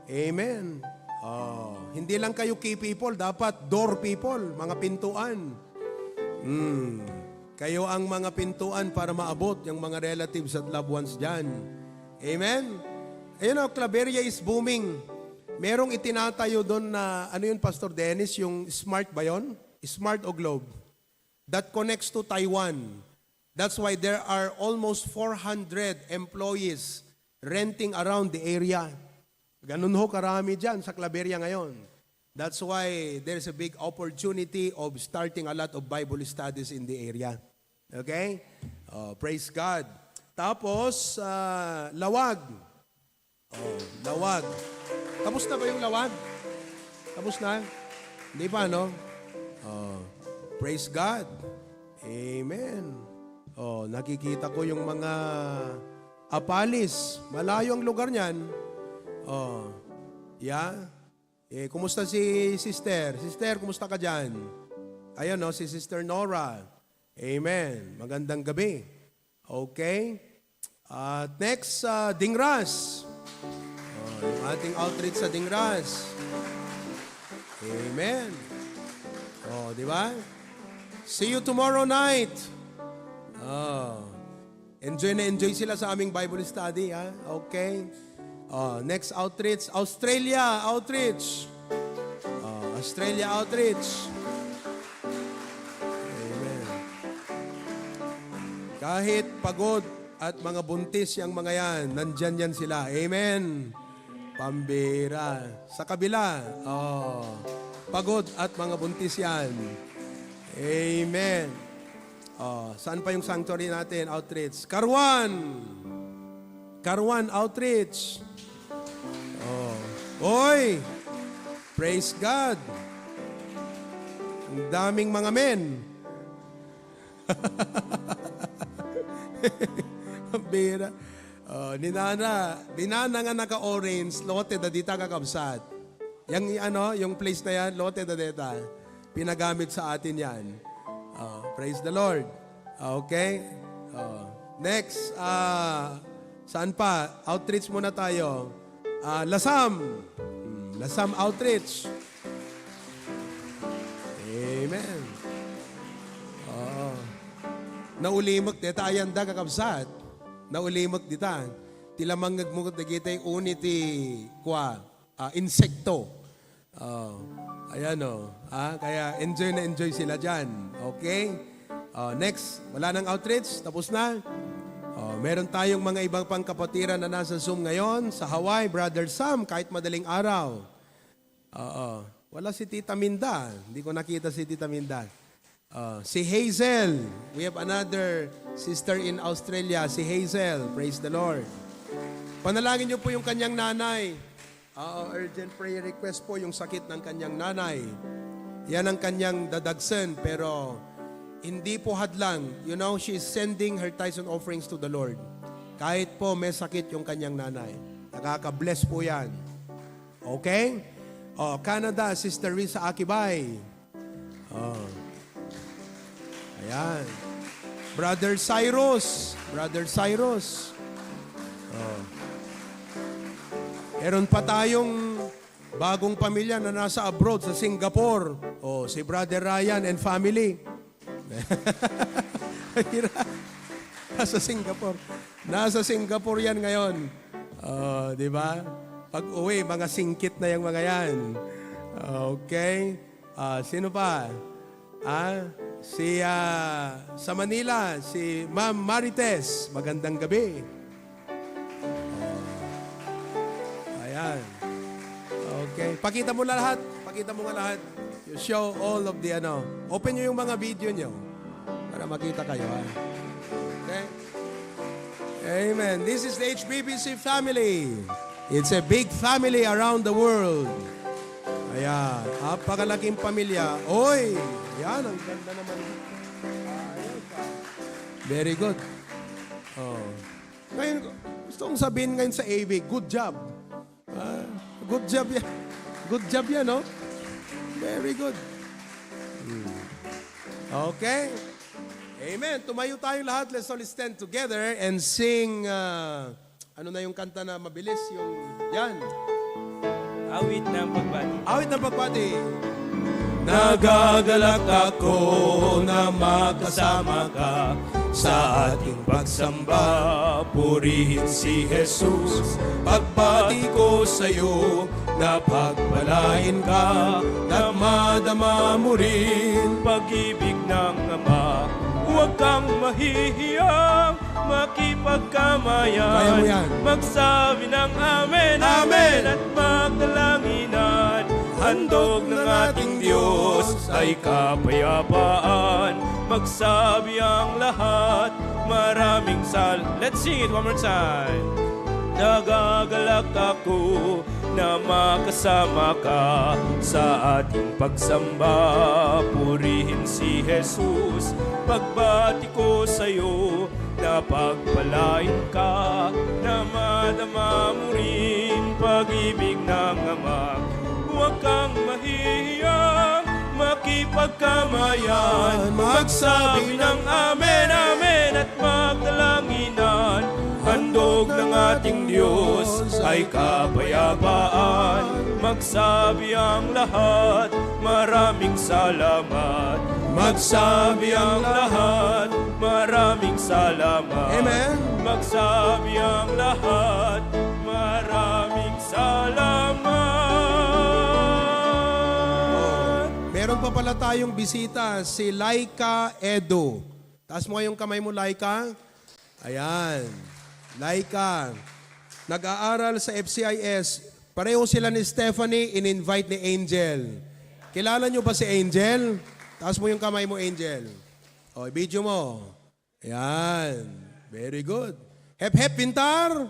Amen. Oh, hindi lang kayo key people, dapat door people, mga pintuan. Hmm. Kayo ang mga pintuan para maabot yung mga relatives at loved ones dyan. Amen? Ayun, oh, Claveria is booming. Merong itinatayo doon na, ano yun, Pastor Dennis, yung smart ba yun? Smart o Globe? That connects to Taiwan. That's why there are almost four hundred employees renting around the area. Ganun ho karami dyan sa Claveria ngayon. That's why there's a big opportunity of starting a lot of Bible studies in the area. Okay? Oh, praise God. Tapos, ah, Lawag. Oh, Lawag. Tapos na ba yung Lawag? Tapos na? Hindi pa, no? Oh, praise God. Amen. Oh, nakikita ko yung mga Apalis. Malayo ang lugar niyan. Oh, yeah. Eh, kumusta si Sister? Sister, kumusta ka dyan? Ayun, no, si Sister Nora. Amen. Magandang gabi. Okay. At next, ah, Dingras. Oh, yung ating outreach sa Dingras. Amen. Oh, di ba? See you tomorrow night. Oh. Enjoy na enjoy sila sa aming Bible study, ha? Okay. Oh, next outreach, Australia outreach. Oh, Australia outreach. Amen. Kahit pagod at mga buntis yang mga yan, nandyan yan sila. Amen. Pambira. Sa kabila, oh, pagod at mga buntis yan. Amen. Oh, saan pa yung sanctuary natin? Outreach. Karuan! Karuan Outreach. Oh. Oy! Praise God! Ang daming mga men. Ang bira. Oh, ni Nana, ni Nana nga naka-orange, lote da dita, kakabsat. Yang, ano, yung place na yan, lote da dita. Pinagamit sa atin yan. Oh, praise the Lord. Okay? Oh. Next, ah, saan pa? Outreach muna tayo. Ah, Lasam. Hmm, Lasam Outreach. Amen. Oo. Naulimek deta ayanda, kakabsat. Naulimek dita. Ti la mangngegmo dagiti uni ti kua, ah, insekto. Oh, ayan, oh. Ah, kaya enjoy na enjoy sila dyan. Okay? Oh, next, wala nang outreach? Tapos na? Oh, meron tayong mga ibang pang kapatiran na nasa Zoom ngayon. Sa Hawaii, Brother Sam, kahit madaling araw. Oo. Wala si Tita Minda. Hindi ko nakita si Tita Minda. Ah, si Hazel. We have another sister in Australia, si Hazel. Praise the Lord. Panalangin niyo po yung kanyang nanay. Oo, urgent prayer request po yung sakit ng kanyang nanay. Yan ang kanyang dadagsen, pero hindi po hadlang. You know, she is sending her tithes and offerings to the Lord. Kahit po may sakit yung kanyang nanay. Nakaka-bless po yan. Okay? Oh, Canada, Sister Risa Akibay. Oh. Ayan. Brother Cyrus. Brother Cyrus. Oh. Meron pa tayong bagong pamilya na nasa abroad sa Singapore. Oh, si Brother Ryan and family. Nasa Singapore. Nasa Singapore yan ngayon. Oh, di ba? Pag uwi, mga singkit na yung mga yan. Okay. Ah, sino pa? Ah, si, ah, sa Manila, si Ma'am Marites. Magandang gabi. Ayan. Okay. Pakita mo na lahat. Pakita mo nga lahat. You show all of the, ano. Open nyo yung mga video nyo. Para makita kayo, ha? Okay? Amen. This is the H B B C family. It's a big family around the world. Ayan. Napakalaking pamilya. Oy! Ayan, ang ganda naman. Ayos, ah. Very good. Oh. Ngayon, gusto kong sabihin ngayon sa A V, good job. Ah, good job yan. Good job yan, no? Very good. Hmm. Okay. Amen. Tumayo tayo lahat. Let's all stand together and sing, ah, ano na yung kanta na mabilis? Yung, yan. Awit ng pagbati. Awit ng pagbati. Nagagalak ako na makasama ka sa ating pagsamba. Purihin si Jesus. Pagbati ko sa'yo na pagpalain ka, na madama mo rin pag-ibig ng Ama. Huwag kang mahihiyang makipagkamayan. Kaya mo yan. Magsabi ng amen, amen, Amen. At magdalanginan. Handog ng ating Diyos ay kapayapaan. Magsabi ang lahat, maraming sal-, let's sing it one more time. Nagagalak ako na makasama ka sa ating pagsamba. Purihin si Jesus, pagbati ko sa'yo, na pagpalain ka, na madama mo rin pag-ibig ng Ama. Huwag kang mahihiyang makipagkamayan, magsabi ng amen, amen, at magdalanginan. Handog ng ating Diyos ay kapayapaan. Magsabi ang lahat, maraming salamat. Magsabi ang lahat, maraming salamat. Amen. Magsabi ang lahat, maraming salamat. Meron pa pala tayong bisita, si Laika Edo. Taas mo yung kamay mo, Laika. Ayan. Laika, nag-aaral sa F C I S. Pareho sila ni Stephanie, in-invite ni Angel. Kilala nyo ba si Angel? Taas mo yung kamay mo, Angel. O, i-video mo. Ayan. Very good. Hep, hep, pintar.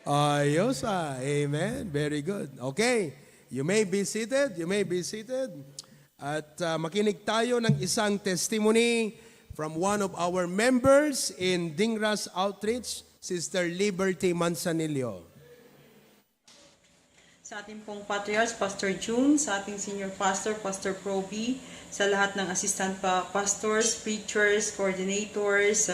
Ayos, ah. Amen. Very good. Okay. You may be seated. You may be seated. At, ah, makinig tayo ng isang testimony from one of our members in Dingras Outreach, Sister Liberty Manzanillo. Sa ating pong patriarch, Pastor June, sa ating senior pastor, Pastor Proby, sa lahat ng assistant pa-, pastors, preachers, coordinators,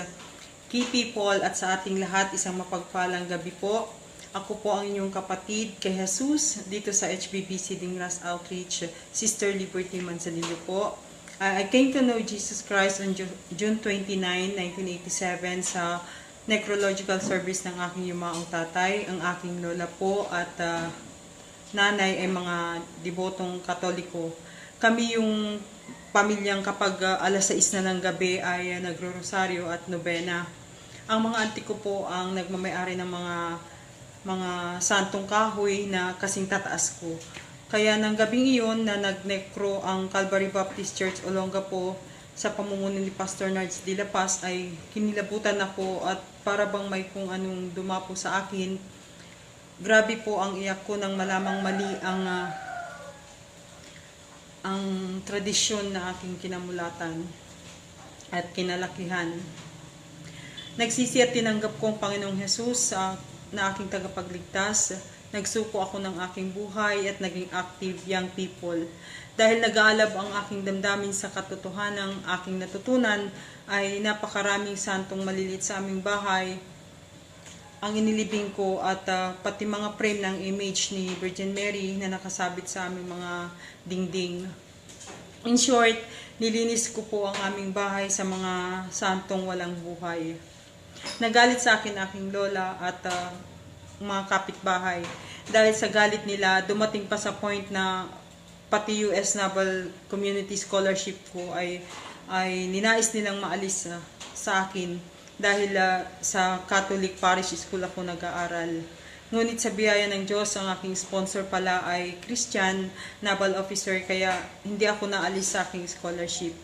key people, at sa ating lahat, isang mapagpalang gabi po. Ako po ang inyong kapatid kay Jesus dito sa H B B C Dingras Outreach, Sister Liberty Manzanillo po. I I came to know Jesus Christ on Ju-, June twenty-nine, nineteen eighty-seven, sa necrological service ng aking yumaong tatay, ang aking lola po at, ah, nanay ay mga debotong Katoliko. Kami yung pamilyang kapag, ah, alas sais na ng gabi ay, ah, nagro-rosaryo at nobena. Ang mga auntie ko po ang nagmamay-ari ng mga, mga santong kahoy na kasing tataas ko. Kaya ng gabing iyon na nagnekro ang Calvary Baptist Church Olongapo sa pamumuno ni Pastor Nards de la Paz ay kinilabutan ako at para bang may kung anong dumapo sa akin. Grabe po ang iyak ko nang malamang mali ang, ah, ang tradisyon na aking kinamulatan at kinalakihan. Nagsisi at tinanggap ko ang Panginoong Jesus, ah, na aking tagapagligtas. Nagsuko ako ng aking buhay at naging active young people. Dahil nag-aalab ang aking damdamin sa katotohanang aking natutunan, ay napakaraming santong maliliit sa aming bahay ang inilibing ko at, ah, pati mga frame ng image ni Virgin Mary na nakasabit sa aming mga dingding. In short, Nilinis ko po ang aming bahay sa mga santong walang buhay. Nagalit sa akin aking lola at, ah, mga kapitbahay. Dahil sa galit nila, dumating pa sa point na pati U S Naval Community Scholarship ko ay, ay ninais nilang maalis, ah, sa akin dahil, ah, sa Catholic Parish School ako nag-aaral. Ngunit sa biyaya ng Diyos, ang aking sponsor pala ay Christian, naval officer, kaya hindi ako naalis sa aking scholarship.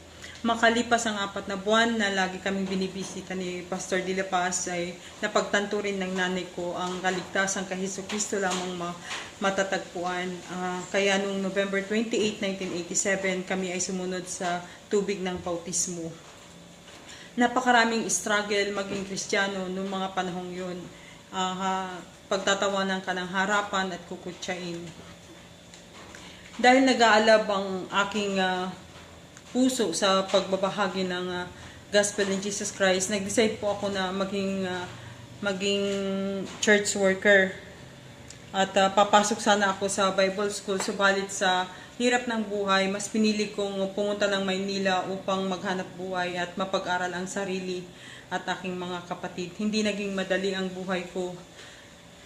Makalipas ang apat na buwan na lagi kaming binibisita ni Pastor De La Paz, ay napagtanto rin ng nanay ko ang kaligtasan kay Jesucristo lamang ma-, matatagpuan. Ah, kaya noong November twenty-eight, nineteen eighty-seven, kami ay sumunod sa tubig ng bautismo. Napakaraming struggle maging Kristiyano noong mga panahong yun. Ah, ha-, pagtatawanan ka ng harapan at kukutsain. Dahil nag-aalab ang aking, ah, puso sa pagbabahagi ng, ah, Gospel ni Jesus Christ, nag-decide po ako na maging, ah, maging church worker. At, ah, papasok sana ako sa Bible school, subalit sa hirap ng buhay, mas pinili kong pumunta ng Maynila upang maghanap buhay at mapag-aral ang sarili at aking mga kapatid. Hindi naging madali ang buhay ko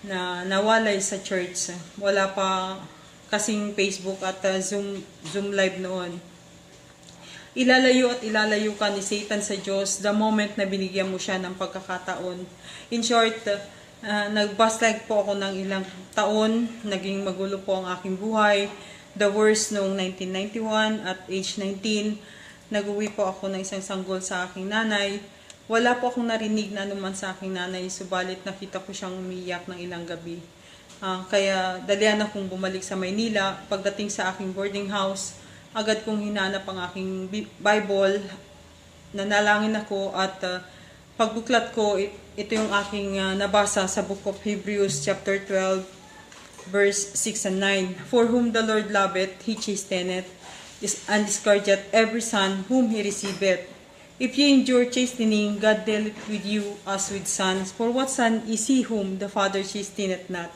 na nawalay sa church. Wala pa kasing Facebook at, ah, Zoom, Zoom live noon. Ilalayo at ilalayo ka ni Satan sa Diyos the moment na binigyan mo siya ng pagkakataon. In short, ah, nag-backslide po ako ng ilang taon. Naging magulo po ang aking buhay. The worst noong nineteen ninety-one at age nineteen, nag-uwi po ako ng isang sanggol sa aking nanay. Wala po akong narinig na anuman sa aking nanay, subalit nakita ko siyang umiiyak ng ilang gabi. Ah, kaya dalian akong bumalik sa Maynila. Pagdating sa aking boarding house, agad kong hinanap ang aking Bi-, Bible. Nanalangin ako at, ah, pagbuklat ko, it-, ito yung aking, ah, nabasa sa Book of Hebrews chapter twelve, verse six and nine. "For whom the Lord loveth, he chasteneth, is, and scourgeth every son whom he receiveth. If ye endure chastening, God dealeth with you as with sons. For what son is he whom the Father chasteneth not?"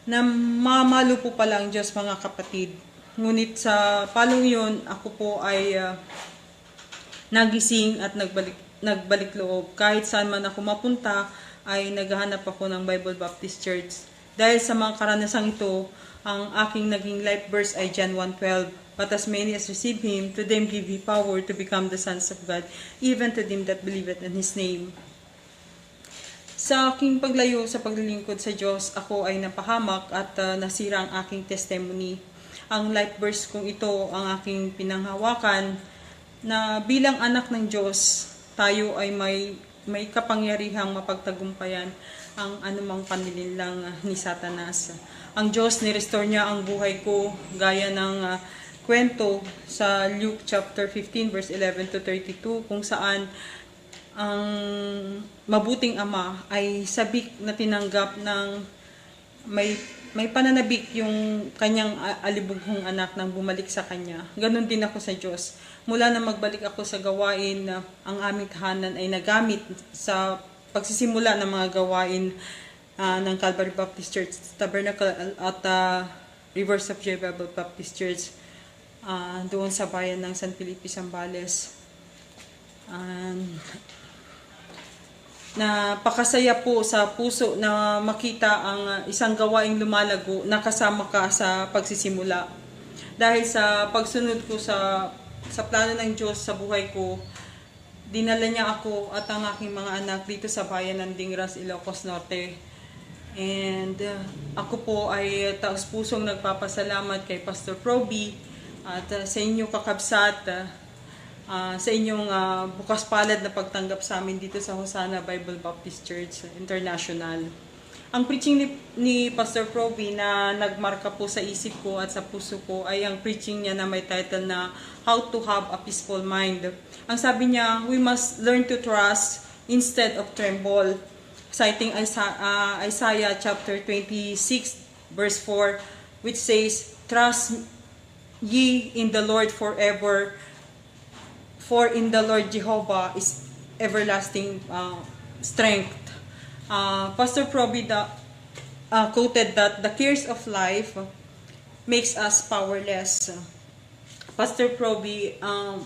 Namamalupo pala ang Diyos, mga kapatid. Ngunit sa palong yun, ako po ay, ah, nagising at nagbalik, nagbalik loob. Kahit saan man ako mapunta, ay naghahanap ako ng Bible Baptist Church. Dahil sa mga karanasang ito, ang aking naging life verse ay John one twelve, "But as many as receive him, to them give he power to become the sons of God, even to them that believeth in his name." Sa aking paglayo sa paglilingkod sa Diyos, ako ay napahamak at, ah, nasira ang aking testimony. Ang life verse kong ito ang aking pinanghawakan na bilang anak ng Diyos, tayo ay may, may kapangyarihang mapagtagumpayan ang anumang panlilinlang ni Satanas. Ang Diyos, ni-restore niya ang buhay ko gaya ng, ah, kwento sa Luke chapter fifteen, verse eleven to thirty-two, kung saan ang mabuting ama ay sabik na tinanggap ng may, may pananabik yung kanyang a-, alibughong anak nang bumalik sa kanya. Ganun din ako sa Diyos. Mula na magbalik ako sa gawain, ah, ang aming tahanan ay nagamit sa pagsisimula ng mga gawain, ah, ng Calvary Baptist Church Tabernacle at, ah, Rivers of Joy Bible Baptist Church, ah, doon sa bayan ng San Felipe, Zambales. Ah, napakasaya po sa puso na makita ang, ah, isang gawaing lumalago na kasama ka sa pagsisimula. Dahil sa pagsunod ko sa, sa plano ng Diyos sa buhay ko, dinala niya ako at ang aking mga anak dito sa bayan ng Dingras, Ilocos Norte. And, uh, ako po ay taus-pusong nagpapasalamat kay Pastor Proby at, uh, sa inyo kakabsat, uh, uh, sa inyong, uh, bukas palad na pagtanggap sa amin dito sa Hosanna Bible Baptist Church International. Ang preaching ni, ni Pastor Proby na nagmarka po sa isip ko at sa puso ko ay ang preaching niya na may title na How to Have a Peaceful Mind. Ang sabi niya, "We must learn to trust instead of tremble." Citing Isa-, ah, Isaiah chapter twenty-six, verse four, which says, "Trust ye in the Lord forever, for in the Lord Jehovah is everlasting, uh, strength." Uh, Pastor Proby da-, uh, quoted that the cares of life makes us powerless. Pastor Proby, um,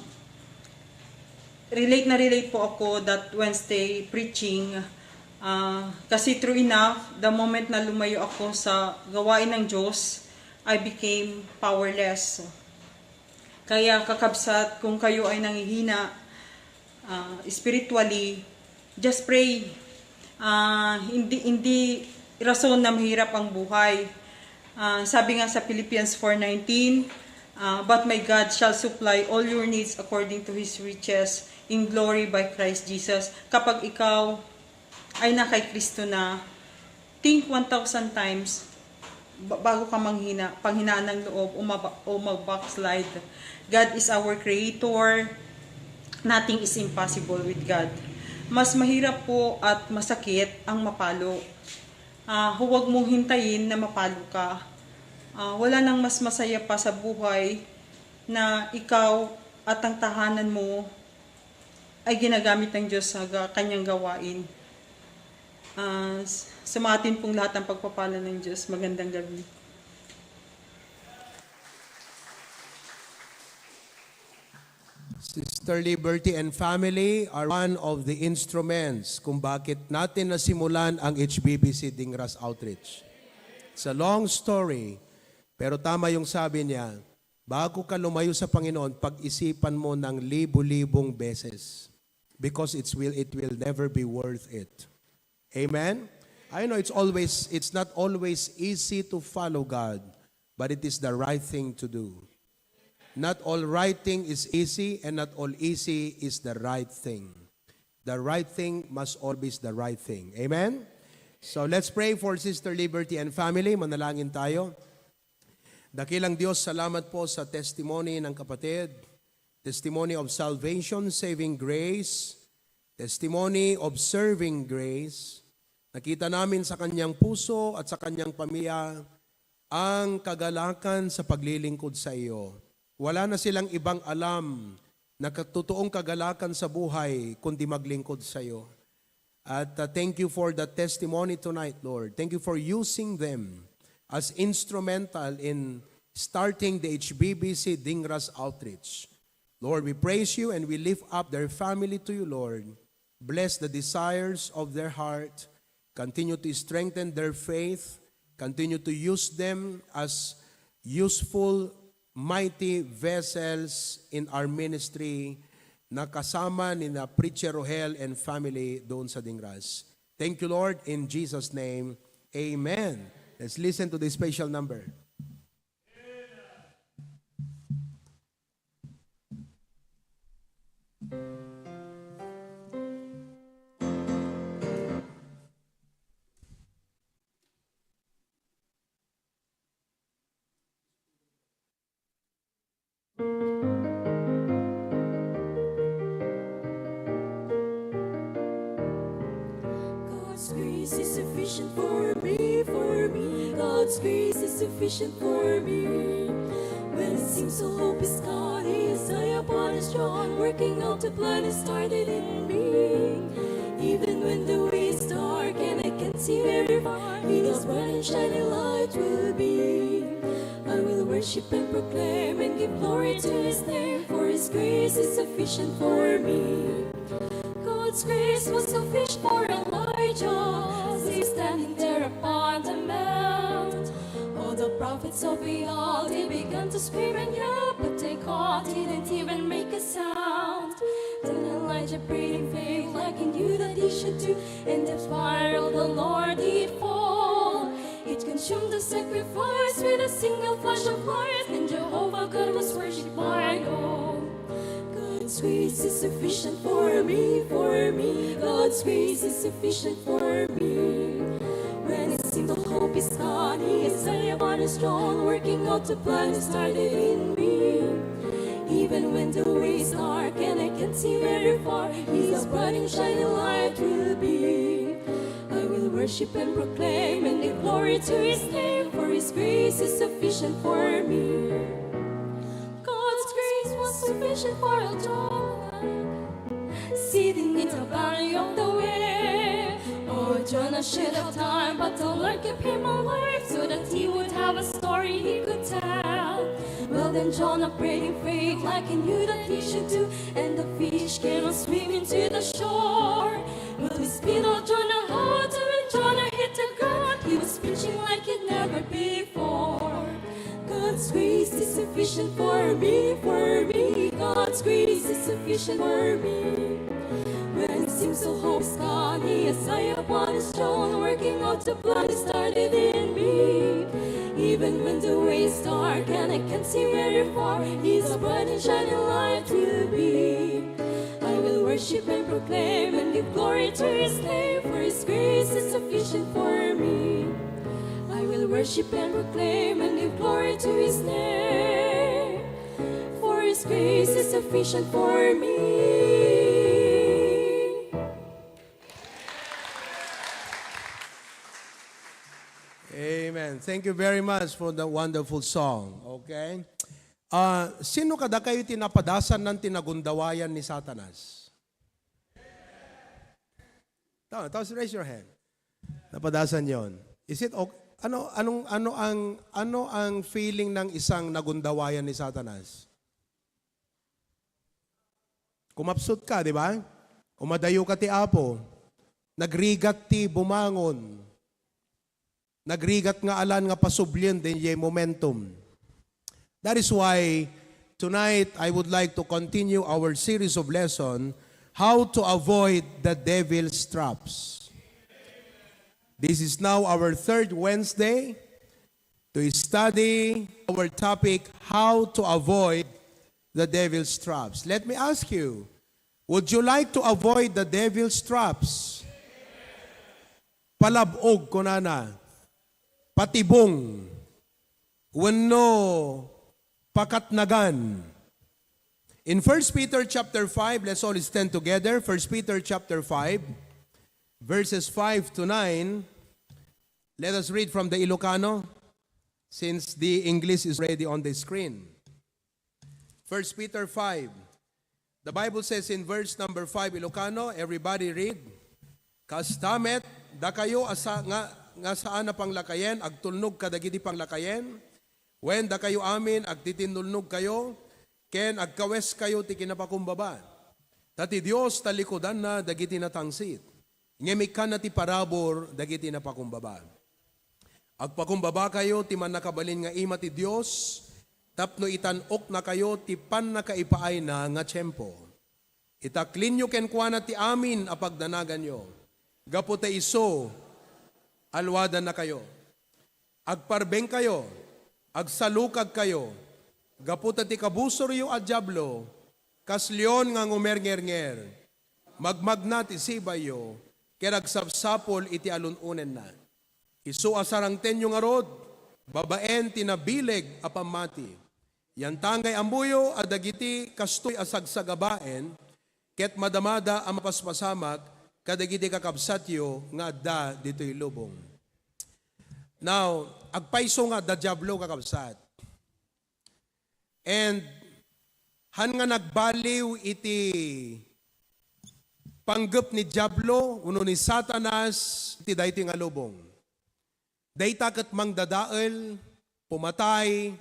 relate na relate po ako that Wednesday preaching. Ah, kasi true enough, the moment na lumayo ako sa gawain ng Diyos, I became powerless. Kaya kakabsat, kung kayo ay nanghihina, ah, spiritually, just pray. Ah, hindi, hindi rason na mahirap ang buhay. Ah, sabi nga sa Philippians four nineteen, ah, "But my God shall supply all your needs according to His riches in glory by Christ Jesus." Kapag ikaw ay na kay Kristo na, think one thousand times ba-, bago ka manghina, panghinaan ng loob o maba-, o mag-backslide. God is our creator. Nothing is impossible with God. Mas mahirap po at masakit ang mapalo. Ah, huwag mong hintayin na mapalo ka. Ah, wala nang mas masaya pa sa buhay na ikaw at ang tahanan mo ay ginagamit ng Diyos sa ga-, kanyang gawain. Ah, s-, sumatin pong lahat ang pagpapala ng Diyos. Magandang gabi. Sister Liberty and family are one of the instruments kung bakit natin nasimulan ang H B B C Dingras Outreach. It's a long story, pero tama yung sabi niya, bago ka lumayo sa Panginoon, pag-isipan mo ng libo-libong beses because it's will, it will never be worth it. Amen? I know it's always, it's not always easy to follow God, but it is the right thing to do. Not all right thing is easy, and not all easy is the right thing. The right thing must always the right thing. Amen? So let's pray for Sister Liberty and family. Manalangin tayo. Dakilang Diyos, salamat po sa testimony ng kapatid. Testimony of salvation, saving grace. Testimony of serving grace. Nakita namin sa kanyang puso at sa kanyang pamilya ang kagalakan sa paglilingkod sa iyo. Wala na silang ibang alam na katotoong kagalakan sa buhay kundi maglingkod sa iyo. At uh, thank you for the testimony tonight, Lord. Thank you for using them as instrumental in starting the H B B C Dingras Outreach. Lord, we praise you and we lift up their family to you, Lord. Bless the desires of their heart. Continue to strengthen their faith. Continue to use them as useful, mighty vessels in our ministry na kasama ni na Preacher Rohel and family doon sa Dingras. Thank you, Lord. In Jesus' name, amen. Let's listen to this special number. God's grace is sufficient for me, for me. God's grace is sufficient for me. When it seems all hope is gone, He is high upon His throne, working out the plan He started in me. Even when the way is dark and I can't see very far, He does bright and shining light will be. I will worship and proclaim and give glory to His name, for His grace is sufficient for me. God's grace was sufficient for Elijah, as he standing there upon the mount. All the prophets of Baal, they began to scream and yell, but they God didn't even make a sound. Then Elijah prayed in faith, like he knew that he should do, and the fire of the Lord did fall. It consumed the sacrifice with a single flash of light, and Jehovah God was worshipped by all. God's grace is sufficient for me, for me. God's grace is sufficient for me. When it seems all hope is gone, He is there upon His throne, working out the plan He started in me. Even when the way is dark and I can't see very far, His bright and shining light will be. I will worship and proclaim and give glory to His name, for His grace is sufficient for me. God's grace was sufficient for Jonah, sitting in the belly of the whale. Oh, Jonah should have died, but the Lord kept him alive so that he would have a story he could tell. Well, Then Jonah prayed in faith like he knew that he should do, and the fish came and swam to the shore. Well, he spit out Jonah out, and when Jonah hit the ground, he was preaching like he'd never before. God's grace is sufficient for me, for me. God's grace is sufficient for me. When it seems all hope is gone, he is high upon his throne, working out the plan he started in me. Even when the way is dark and I can't see very far, he's a bright and shining light to me. I will worship and proclaim and give glory to his name, for his grace is sufficient for me. I will worship and proclaim and give glory to his name, for his grace is sufficient for me. Amen. Thank you very much for the wonderful song. Okay? Ah, sino kadakayo ti napadasan nan ti nagundawayan ni Satanas? Ta, tapos raise your hand. Napadasan yon. Is it okay? Ano, anong, ano ang, ano ang feeling ng isang nagundawayan ni Satanas? Kumapsut ka, di ba? Umadayo ka ti Apo. Nagrigat ti bumangon. Nagrigat nga alan nga pasublien daydiay momentum. That is why tonight I would like to continue our series of lesson, how to avoid the devil's traps. This is now our third Wednesday to study our topic, how to avoid the devil's traps. Let me ask you, would you like to avoid the devil's traps? Palab-og, kunana, patibong, wenno pakatnagan. In First Peter chapter five, let's all stand together. First Peter chapter five, verses five to nine. Let us read from the Ilocano, since the English is already on the screen. First Peter five. The Bible says in verse number five, Ilocano, everybody read. Kasta met, dakayo a sa-, nga, nga saan a panglakayen, agtulnog kadagiti panglakayen, wen dakayo amin, agtitinnulnogkayo, ken agkaweskayo ti kinapakumbaba. Ta ti Dios talikudanna dagiti natangsit, ngem ikkanna ti parabur dagiti napakumbaba. Agpakumbabakayo ti mannakabalin nga ima ti Dios tapno itan-oknakayo ti pannakaipaayna nga tiempo. Itaklinyo kenkuana ti amin a pagdanaganyo, gapu ta isu, alwadannakayo. Agparbengkayo, agsalukagkayo, gapu ta ti kabusoryo a Diablo, kas leon nga ngumerngernger, magmagna ti sibayyo, ken agsapsapul iti alun-onenna. Isu a sarangtenyo ngarud, babaen ti nabileg a pammati. Yantangay ammoyo a dagiti kastoy a sagsagabaen, ket madamada a mapaspasamak kadagiti kakabsatyo nga adda ditoy lubong. Now, agpayso nga adda Diablo, kakabsat. And han nga nagbaliw iti panggep ni Diablo wenno ni Satanas ti daytoy nga lubong. Dayta ket mangdadael, pumatay,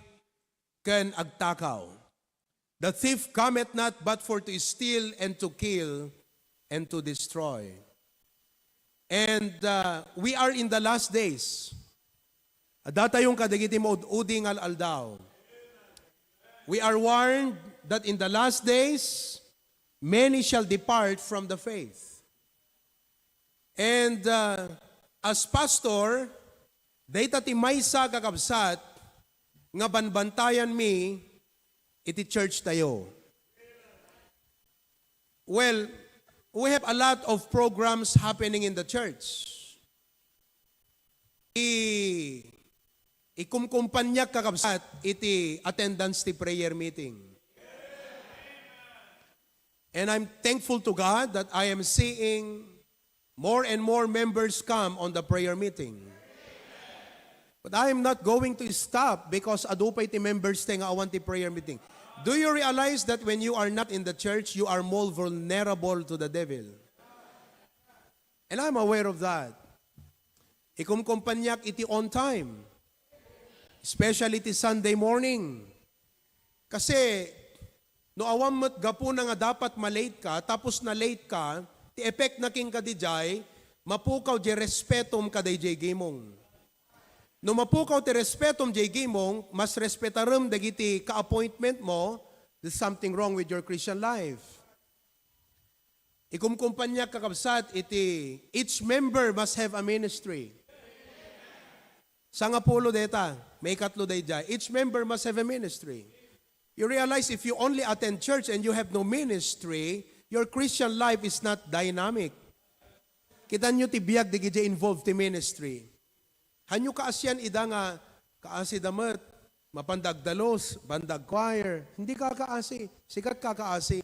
ken agtakaw. The thief cometh not but for to steal and to kill and to destroy. And uh, we are in the last days. Adda tayon kadagiti maud-udi nga al-aldaw. We are warned that in the last days, many shall depart from the faith. And uh, as pastor, dayta ti maysa, kakabsat, nga banbantayanmi iti church tayo. Well, we have a lot of programs happening in the church. I, ikumkumpaniak, kakabsat, iti attendance ti prayer meeting. And I'm thankful to God that I am seeing more and more members come on the prayer meeting. But I am not going to stop because adu pay ti members tayo nga awan ti prayer meeting. Do you realize that when you are not in the church, you are more vulnerable to the devil? And I'm aware of that. Ikumkumpaniak iti on time, especially ti Sunday morning. Kasi, no awan met gapuna nga dapat ma-late ka, tapos na-late ka, ti effect na kenka dijay, mapukaw jay respetom kadayjay gimong. No mapukaw ti respetom jay gimong, mas respetarem dagiti ka-appointment mo, there's something wrong with your Christian life. Ikumkumpaniak, kakabsat, iti each member must have a ministry. Sangapulo deta, maikatlo daydiay. Each member must have a ministry. You realize if you only attend church and you have no ministry, your Christian life is not dynamic. Kitanyo ti biag dagiti involved ti ministry. Hanyo kaasian ida nga kaasi da met, mapanda agdalus, mapanda ag-choir. Hindi ka kaasi. Sika ti kaasi.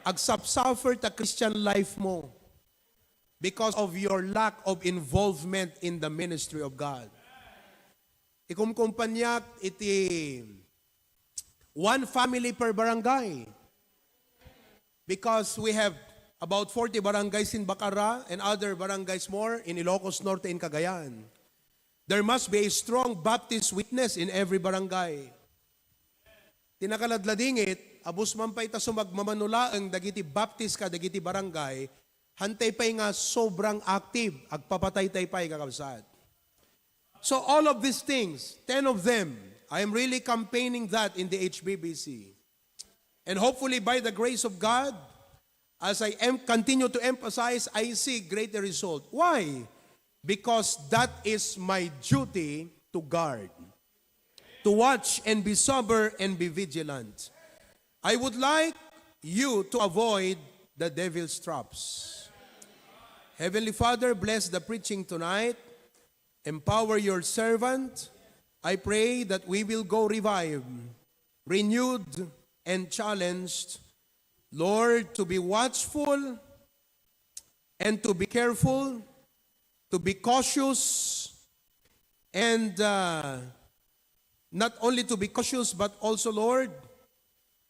Agsuffer ta Christian life mo because of your lack of involvement in the ministry of God. Ikumkumpaniak iti one family per barangay. Because we have about forty barangays in Bacarra and other barangays more in Ilocos Norte and Cagayan. There must be a strong Baptist witness in every barangay. Ti nakaladladingit, abus man pay ta sumagmamano laeng dagiti Baptist kadagiti barangay, hantay pay nga sobrang active, agpapataytay pay, kakabsat. So all of these things, ten of them, I am really campaigning that in the H B B C. And hopefully, by the grace of God, as I em- continue to emphasize, I see greater result. Why? Because that is my duty to guard, to watch and be sober and be vigilant. I would like you to avoid the devil's traps. Heavenly Father, bless the preaching tonight. Empower your servant. I pray that we will go revived, renewed, and challenged, Lord, to be watchful and to be careful, to be cautious, and, uh, not only to be cautious, but also, Lord,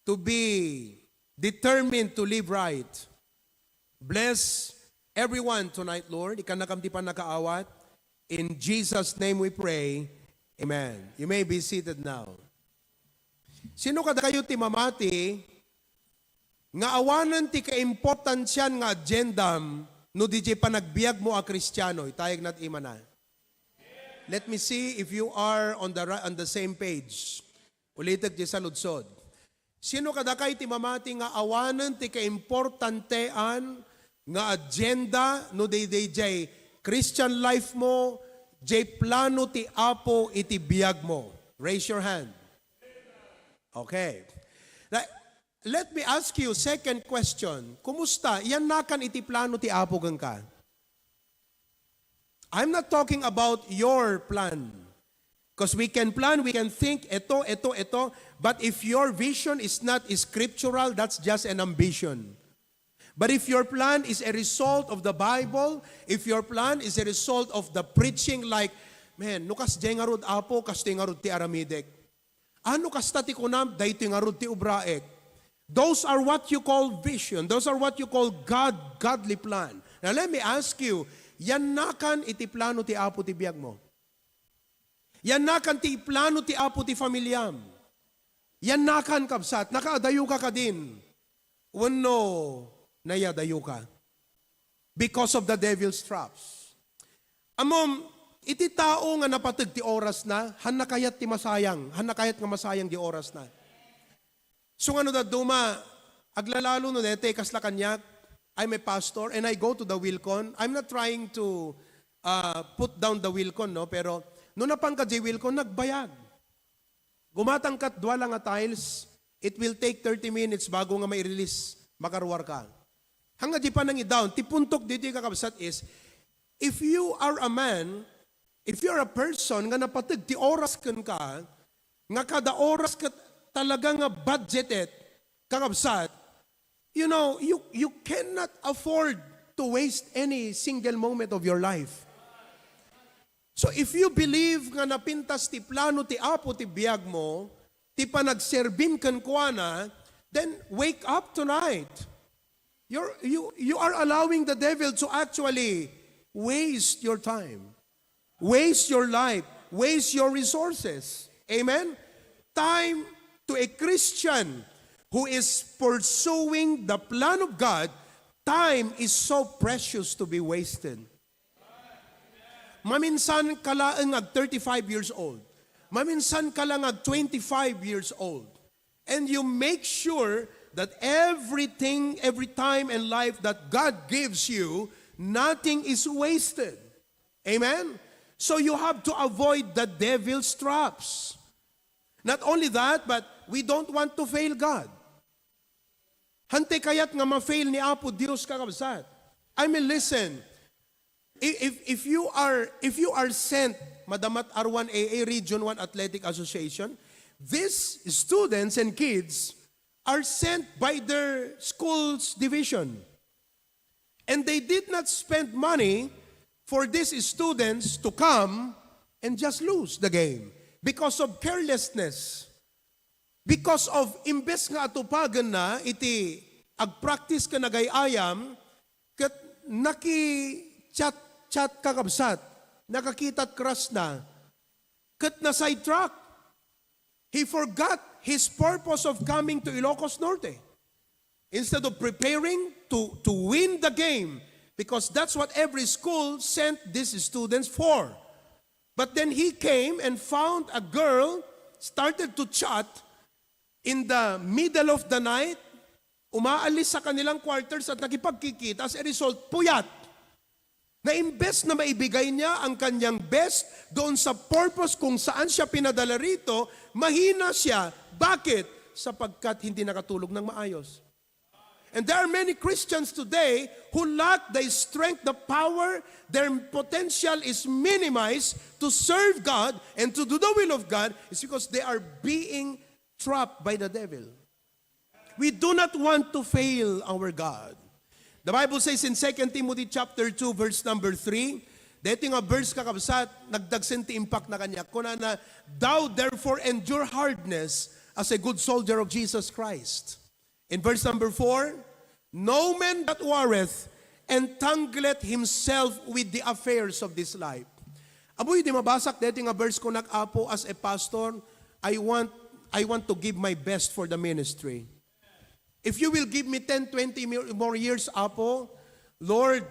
to be determined to live right. Bless everyone tonight, Lord. Ikannakam ti pannakaawat. In Jesus' name we pray. Amen. You may be seated now. Sino kadakayo ti mamati nga awanen ti kaimportansian nga agendam no diay panagbiagmo a Kristiano? Itayag nat imana. Let me see if you are on the ri- on the same page. Ulitek ti saludsod. Sino kadakay ti mamati nga awanen ti kaimportantean nga agenda no daydiay Christian life mo, jay plano ti Apo iti biag mo? Raise your hand. Okay. Na, let me ask you, second question. Kumusta? Iyannakan iti plano ti Apo kenka? I'm not talking about your plan. Because we can plan, we can think, eto, eto, eto. But if your vision is not scriptural, that's just an ambition. But if your plan is a result of the Bible, if your plan is a result of the preaching, like, man, no kasdiay ngarud, Apo, kastoy ngarud ti aramidek. Ano kasta ti kunam, daytoy ngarud ti ubraek. Those are what you call vision. Those are what you call God, godly plan. Now let me ask you, yannakan iti plano ti Apo ti biag mo? Yannakan ti plano ti Apo ti familiam? Yannakan, kabsat, nakaadayo ka kadin? Wenno nayadayo ka? Because of the devil's traps. Ammom, iti tao nga napateg ti orasna, hanna kayat ti masayang, hanna kayat nga masayang di orasna. So nga no dadduma, aglalalo no dete, kasla kaniak, I'm a pastor and I go to the Wilcon. I'm not trying to, uh, put down the Wilcon, no? Pero no napanka di Wilcon, nagbayag. Gumatangkat dua lang nga tiles, it will take thirty minutes bago nga mai-release, makaruar ka. Hangga di pa nangidaon, ti puntok ditoy, kakabsat, is, if you are a man, if you are a person nga napateg ti oras kenka, nga kada oras ket talaga nga budgeted, kakabsat, you know, you, you cannot afford to waste any single moment of your life. So if you believe nga napintas ti plano ti Apo ti biag mo, ti panagserbim kenkuana, then wake up tonight. You're, you, you are allowing the devil to actually waste your time, waste your life, waste your resources. Amen? Time To a Christian who is pursuing the plan of God, time is so precious to be wasted. Maminsan ka laeng ag thirty-five years old. Maminsan ka lang ag twenty-five years old. And you make sure that everything, every time and life that God gives you, nothing is wasted. Amen? So you have to avoid the devil's traps. Not only that, but we don't want to fail God. Hantay kayat nga ma-fail ni Apo Dios, kakabsat. I mean, listen. I- If, if you are, if you are sent, Madam at R one A A, Region one Athletic Association, these students and kids are sent by their school's division. And they did not spend money for these students to come and just lose the game because of carelessness. Because of, imbes nga atupagen na iti agpractice ken agay-ayam, ket naki-chat-chat, kakabsat, nakakita crush na, ket na-sidetrack. He forgot his purpose of coming to Ilocos Norte. Instead of preparing to, to win the game, because that's what every school sent these students for. But then he came and found a girl, started to chat in the middle of the night, umaalis sa kanilang quarters at nakipagkikita. As a result, puyat. Na imbes na maibigay niya ang kanyang best doon sa purpose kung saan siya pinadala rito, mahina siya. Bakit? Sapagkat hindi nakatulog ng maayos. And there are many Christians today who lack the strength, the power, their potential is minimized to serve God and to do the will of God. It's because they are being trapped by the devil. We do not want to fail our God. The Bible says in Second Timothy chapter two, verse number three, daytoy nga verse, kakabsat, nagdagsen ti impact na kaniak. Kunana, "Thou therefore endure hardness as a good soldier of Jesus Christ." In verse number four, "No man that warreth entangleth himself with the affairs of this life." Amoy di mabasak daytoy nga verse, kunak, "Apo, as a pastor, I want, I want to give my best for the ministry. If you will give me ten, twenty mi-, more years, Apo, Lord,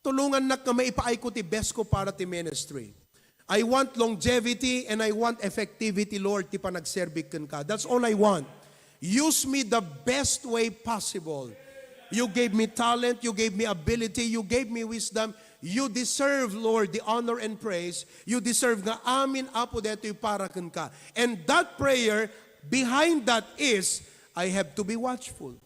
tulongannak nga maipaayko ti best ko para ti ministry. I want longevity and I want effectivity, Lord, ti panagserbik kenka. That's all I want. Use me the best way possible. You gave me talent, you gave me ability, you gave me wisdom. You deserve, Lord, the honor and praise. You deserve nga amin, Apo, daytoy para kenka." And that prayer, behind that is, I have to be watchful.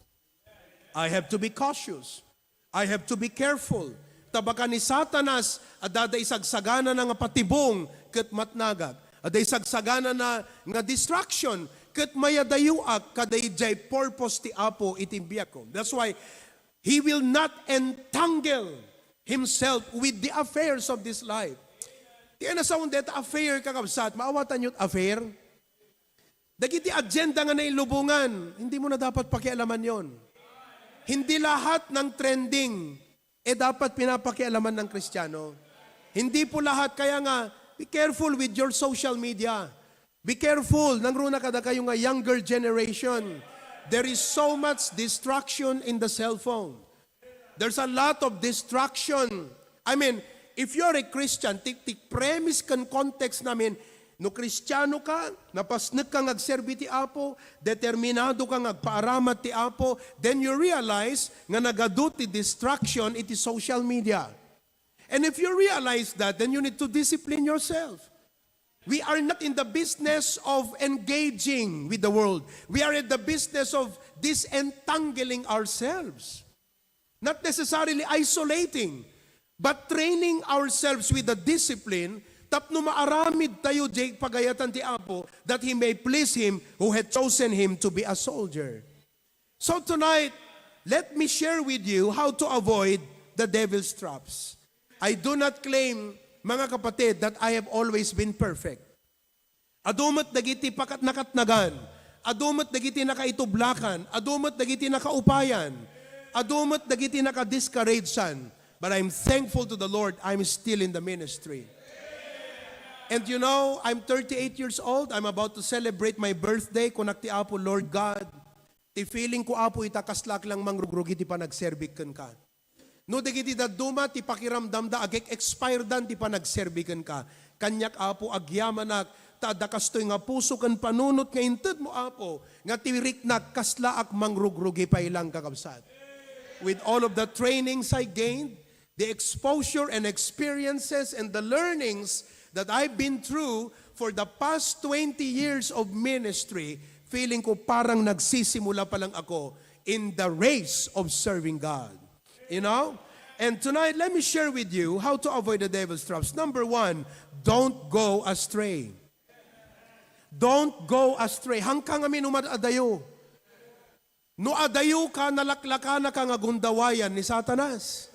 I have to be cautious. I have to be careful. Ta baka ni Satanas, adda isagsaganana nga patibong ket matnagak. Adda isagsaganana nga distraction ket mayadayoak kadaydiay purpose ti Apo iti biagko. That's why he will not entangle himself with the affairs of this life. Ti nasaon deta affair, kakabsat, maawatanyo ti affair? Dagiti agenda nga nailubongan, hindi mo na dapat pakialaman yon. Hindi lahat ng trending, eh, dapat pinapakialaman ng Kristiyano. Hindi po lahat. Kaya nga, be careful with your social media. Be careful, nangruna kadakayo nga younger generation. There is so much distraction in the cellphone. There's a lot of distraction. I mean, if you're a Christian, ti, ti premise ken context namin, no Kristiyano ka, napasnek ka nga agserbi ti Apo, determinado ka nga agpaaramat ti Apo, then you realize nga nagadu ti distraction iti social media. And if you realize that, then you need to discipline yourself. We are not in the business of engaging with the world. We are in the business of disentangling ourselves. Not necessarily isolating, but training ourselves with the discipline tapno maaramid tayo diay pagayatan ti Apo, that He may please Him who had chosen him to be a soldier. So tonight, let me share with you how to avoid the devil's traps. I do not claim, mga kapatid, that I have always been perfect. Adu met dagiti pakat-, nakatnagan. Adu met dagiti nakaitublakan. Adu met dagiti nakaupayan. Adu met dagiti nakadiscouragean. But I'm thankful to the Lord, I'm still in the ministry. And you know, I'm thirty-eight years old. I'm about to celebrate my birthday. Kunak ti Apo, "Lord God, ti feeling ko, Apo, ita kaslaak lang mangrugrugi ti panagserbik kenka." No dagiti dadduma ti pakiramdamda, agek-expiredan ti panagserbi kenka. Kaniak, Apo, agyamanak, ta adda kastoy nga puso ken panunot nga intedmo, Apo, nga ti riknak kaslaak mangrugrugi pay lang, kakabsat. With all of the trainings I gained, the exposure and experiences and the learnings that I've been through for the past twenty years of ministry, feeling ko parang nagsisimula pa lang ako in the race of serving God. You know? And tonight, let me share with you how to avoid the devil's traps. Number one, don't go astray. Don't go astray. Hangka ngamin umadayo. No adayo ka, nalaklakanaka nga gundawayan ni Satanas.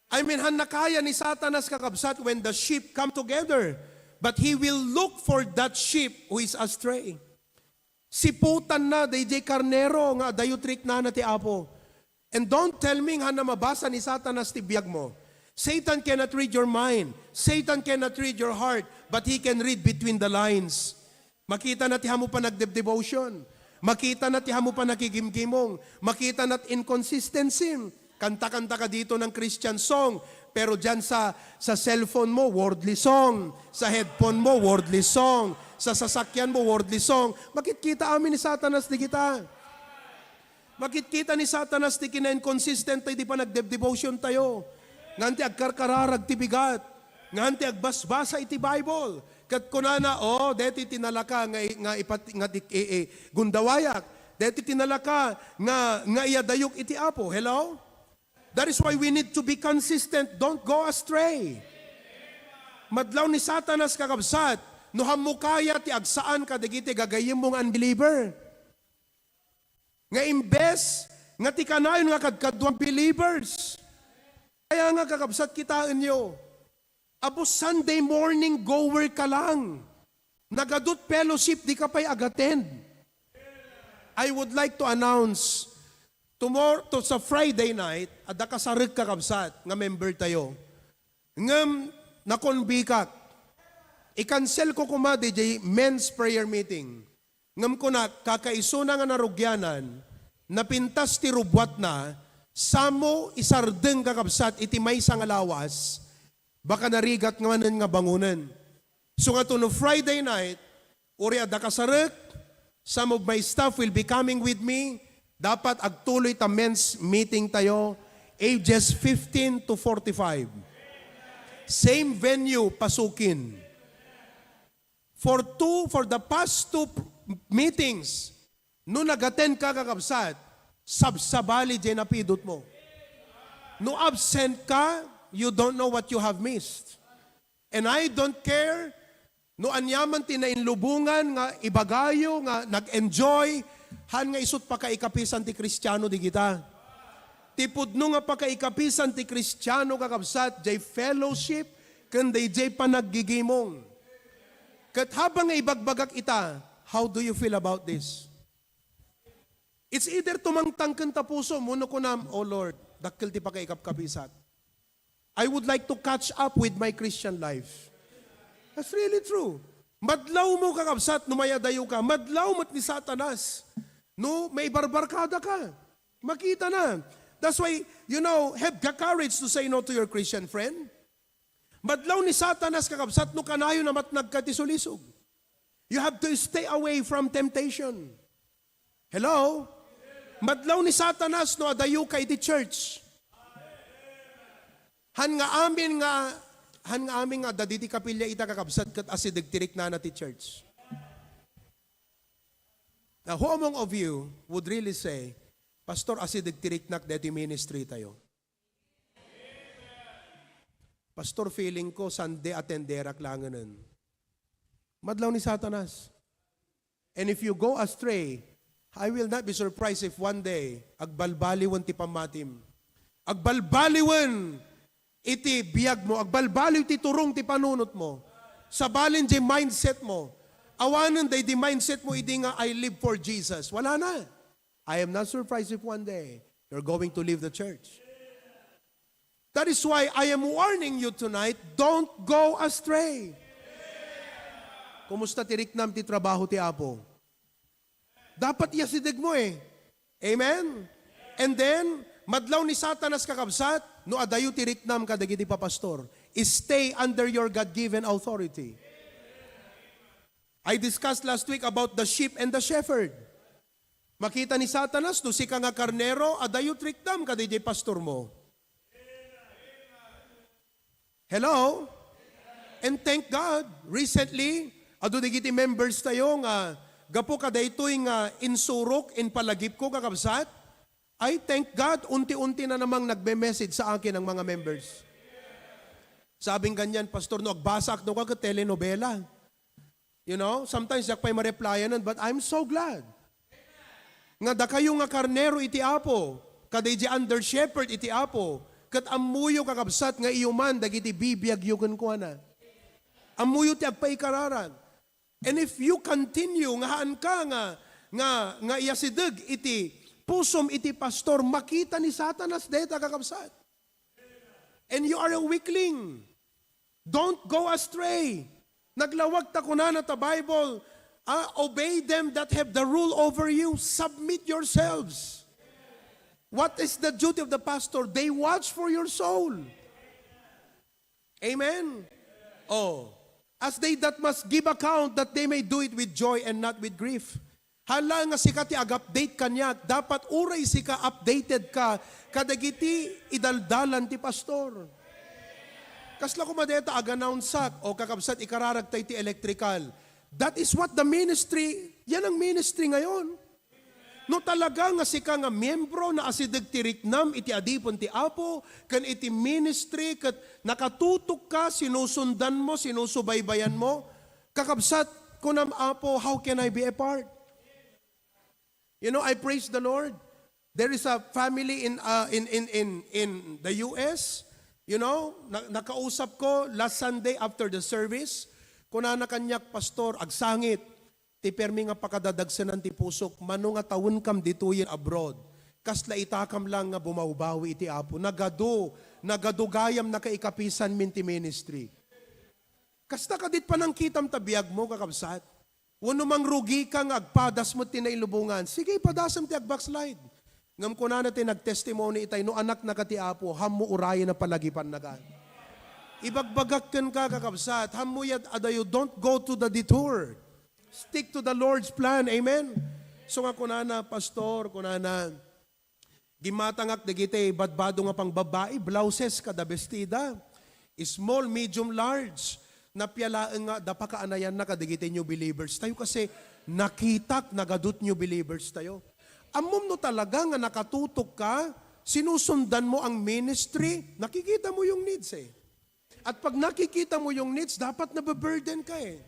I mean, han nakaya ni Satanas, kakabsat, when the sheep come together, but he will look for that sheep who is astray. Siputanna daydiay karnero nga adayo ti riknana ti Apo. And don't tell me nga na mabasa ni Satanas ti biag mo. Satan cannot read your mind. Satan cannot read your heart, but he can read between the lines. Makita na ti hamo panagdebdevotion. Makita na ti hamo panakigimgimong. Makita na ti inconsistency. Kanta-kanta ka dito ng Christian song, pero diyan sa, sa cellphone mo, worldly song. Sa headphone mo, worldly song. Sa sasakyan mo, worldly song. Makitkita amin ni Satanas di kita. Makitkita ni Satanas ti kina-inconsistent tayo di panagdebdevotion tayo. Ngan ti agkarkararag ti bigat. Ngan ti agbasbasa iti Bible. Ket kunana, "Oh, deti ti nalaka nga, nga ipat-, nga di-, i-, i-, gundawayak. Deti ti nalaka nga, nga iyadayok iti Apo." Hello? That is why we need to be consistent. Don't go astray. Madlaw ni Satanas, kakabsat, no hammo kaya ti agsaan kadagiti gagayyemmo nga unbeliever. Nga imbes nga ti kanayon nga kadkaduan believers. Kaya nga, kakabsat, kitaenyo, Apo, Sunday morning goer ka lang. Nagadut fellowship, di ka pay agattend. I would like to announce, tomorrow, to, sa Friday night, adda kasarek, kakabsat, nga member tayo. Ngem nakonbikak. I-cancel ko koma diay men's prayer meeting. Ngem kunak, kakaisuna nga narugianan, napintas ti rubuatna, samo isardeng, kakabsat, iti maysa nga lawas, baka narigat nga manen nga bangonen. So nga to no Friday night, uray adda kasarek, some of my staff will be coming with me. Dapat agtuloy ta men's meeting tayo, ages fifteen to forty-five. Same venue, Pasukin. For two, for the past two pr-, meetings, no nag-attend ka, kakabsat, sabsabali diay napidot mo. No absent ka, you don't know what you have missed. And I don't care no aniaman ti nainlubongan nga ibagayo nga nag-enjoy, han nga isut pakaikapisan ti Kristiano di kita. Ti pudno nga pakaikapisan ti Kristiano, kakabsat, diay fellowship ken daydiay panaggigimong. Ket habang nga ibagbagak ita, how do you feel about this? It's either tumangtang ken ta pusom, wenno kunam, "Oh Lord, dakkel ti pakaikapkapisak. I would like to catch up with my Christian life." That's really true. Madlaw mo, kakabsat, no mayadayo ka. Madlaw met ni Satanas. No, maibarbarkada ka. Makita na. That's why, you know, have the courage to say no to your Christian friend. Madlaw ni Satanas, kakabsat, no kanayon a matnag ka ti sulisog. You have to stay away from temptation. Hello? Madlaw ni Satanas no adayo ka iti church. Han nga amin nga, han nga amin nga adda diti kapilya ita, kakabsat, ket asideg ti riknana ti church. Now, who among of you would really say, "Pastor, asideg ti riknak deti ministry tayo"? "Pastor, feeling ko, Sunday attenderak langenen." Madlaw ni Satanas. And if you go astray, I will not be surprised if one day, agbalbaliwen ti pammatim. Agbalbaliwen iti biag mo. Agbalbaliw ti turong ti panunot mo. Sabalin diay mindset mo. Awanen daydi mindset mo idi nga, "I live for Jesus." Wala na. I am not surprised if one day you're going to leave the church. That is why I am warning you tonight, don't go astray. Kumusta ti riknam ti trabaho ti Apo? Dapat iyasideg mo eh. Amen? And then, madlaw ni Satanas, kakabsat, no adayo ti riknam kadagiti papastor. Stay under your God-given authority. I discussed last week about the sheep and the shepherd. Makita ni Satanas, no sika nga karnero, adayo ti riknam kadagiti pastor mo. Hello? And thank God, recently, adu dagiti members tayo nga gapu kadaytoy nga insurok, inpalagipko, kakabsat, I thank God, unti-unti na namang nagme-message sa akin ang mga members. Sabing ganyan, "Pastor, no agbasak no ka ket telenovela." You know, sometimes diak pay ma-replyan, but I'm so glad nga dakayo nga karnero iti Apo, kadaydi under shepherd iti Apo, ket ammoyo, kakabsat, nga iyoman dagiti bibiagyo kenkuana. Ammoyo ti agpaikararag. And if you continue nga haanka nga, nga, nga iyasideg iti pusom iti pastor, makita ni Satanas dayta, kakabsat. And you are a weakling. Don't go astray. Naglawag ta, kunana ta Bible, ah, "Obey them that have the rule over you. Submit yourselves." What is the duty of the pastor? They watch for your soul. Amen? Oh. "As they that must give account, that they may do it with joy and not with grief." Hala nga sika ti ag-update kaniak, dapat uray sika updated ka kadagiti idaldalan ti pastor. Kasla koma dayta ag-announceak, o kakabsat, ikararag tay ti electrical. That is what the ministry, yan ang ministry ngayon. No talaga nga sika nga miyembro, naasideg ti riknam iti adipen ti Apo, ken iti ministry, ket nakatutok ka, sinusundan mo, sinusubaybayan mo, kakabsat, kunam, "Apo, how can I be a part?" You know, I praise the Lord. There is a family in, uh, in, in, in, in the U S, you know, na-, nakausap ko last Sunday after the service. Kunana kaniak, "Pastor, agsangit ti permi nga pakadadagsenan ti pusok. Mano nga tawenkam ditoyen abroad. Kasla itakam lang nga bumawbawi iti Apo." Nagadu, nagadu gayam nakaikapisanmin ti ministry. Kasta kadit panangkitam ta biag mo, kakabsat. Wenno mangrugi ka nga agpadas met ti nailubongan, sige, padasem ti agbackslide. Ngem kunana ti nagtestimony itay, "No anaknaka ti Apo, hammo urayen a palagipannaka." Ibagbagak kenka, kakabsat, hammo yat adayo, don't go to the detour. Stick to the Lord's plan. Amen? So nga kunana, "Pastor," kunana, "gimmatangak dagiti badbado nga pangbabbai, blouses kada bestida. Small, medium, large. Napia laeng nga adda pakaanayanna kadagiti new believers tayo kasi nakitak, nagadut new believers tayo." Ammom no talaga nga nakatutok ka, sinusundan mo ang ministry, nakikita mo yung needs eh. At pag nakikita mo yung needs, dapat nabe-burden ka eh.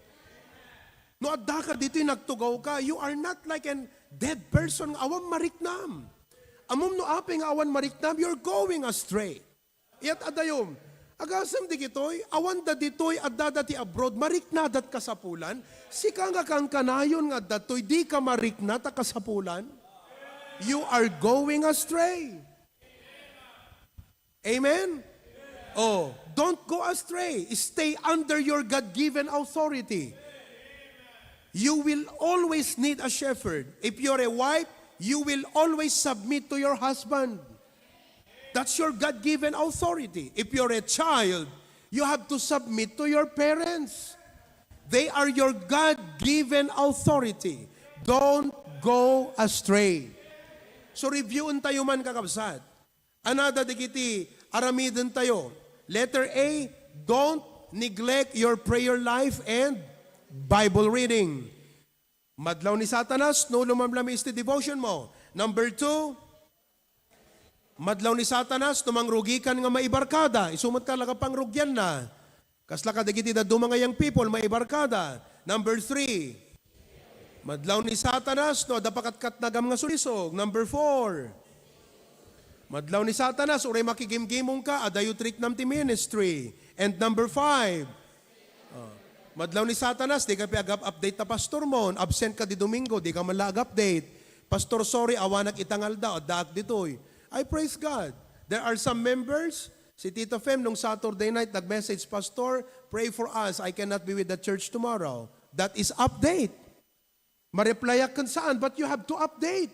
No adda ka ditoy nagtugaw ka, you are not like an dead person nga awan mariknam. Ammom no apay nga awan mariknam, you're going astray. Iyat adayom, agasem digitoy, awan da ditoy, adda da ti abroad, mariknadat kasapulan, sika nga kankanayon nga adda toy, di ka marikna ta kasapulan. You are going astray. Amen? Oh, don't go astray. Stay under your God-given authority. You will always need a shepherd. If you're a wife, you will always submit to your husband. That's your God-given authority. If you're a child, you have to submit to your parents. They are your God-given authority. Don't go astray. So, reviewen tayo man, kakabsat. Another dagiti aramiden tayo. Letter A, don't neglect your prayer life and Bible reading. Madlaw ni Satanas no lumamlamis ti devotion mo. Number two, madlaw ni Satanas no mangrugikan nga maibarkada. Isu met ka laga pangrugianna. Kasla kadagiti dadduma nga young people, maibarkada. Number three, madlaw ni Satanas no adda pakatkatnagam nga sulisog. Number four, madlaw ni Satanas, uray makigimgimong ka, adayo ti riknam ti ministry. And number five, oh, madlaw ni Satanas, di ka pay ag-update ta pastor mo, absent ka di Domingo, di ka man la ag-update. "Pastor, sorry, awanak ita nga aldaw, addaak ditoy." Ay, praise God. There are some members, si Tito Fem, nung Saturday night, nag-message, "Pastor, pray for us. I cannot be with the church tomorrow." That is update. Mareplyakan saan, but you have to update.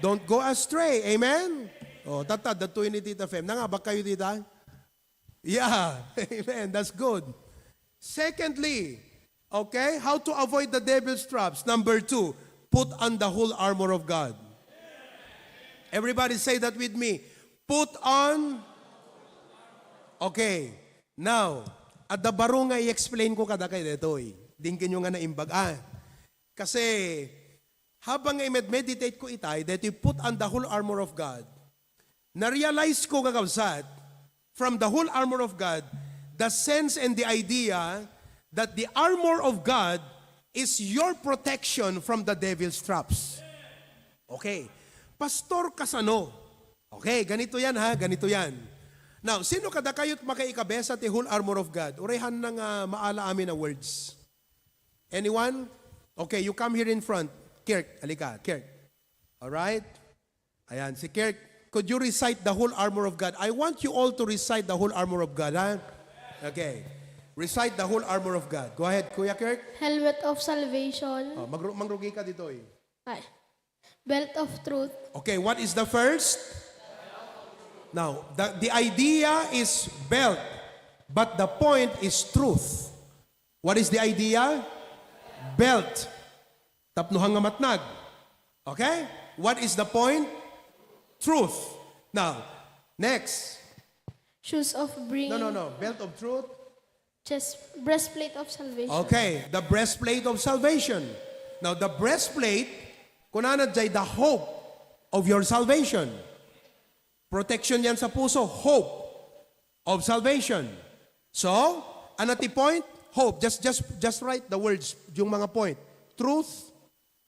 Don't go astray. Amen? Oh, tatta, datoy ni Tita Fem. Nangabak kayo, Tita? Yeah. Amen. That's good. Secondly, okay, how to avoid the devil's traps. Number two, put on the whole armor of God. Everybody say that with me. Put on. Okay. Now, adda baro nga i-explain ko kadakayo detoy. Dinggenyo nga naimbag. Ah, kasi, habang nga i-meditate ko itay, detoy put on the whole armor of God, na-realize ko, kakabsat, from the whole armor of God, the sense and the idea that the armor of God is your protection from the devil's traps. Okay. Pastor, kasano? Okay, ganito yan ha, ganito yan. Now, sino kadakayo't makaikabesa ti whole armor of God? Uray hanna nga maala amin a words. Anyone? Okay, you come here in front. Kirk, halika, Kirk. All right? Ayan, si Kirk. Could you recite the whole armor of God? I want you all to recite the whole armor of God, ha? Okay. Recite the whole armor of God. Go ahead, Kuya Kirk. Helmet of salvation. Oh, magru- mangrugi ka ditoy. Ay. Belt of truth. Okay, what is the first? Now, the, the idea is belt, but the point is truth. What is the idea? Belt. Tapno nga matnag. Okay? What is the point? Truth. Now, next. Shoes of bringing. No, no, no. Belt of truth. Chest, breastplate of salvation. Okay, the breastplate of salvation. Now, the breastplate, kunana jay the hope of your salvation. Protection yan sa puso, hope of salvation. So, ano ti point? Hope. Just, just, just write the words, yung mga point. Truth,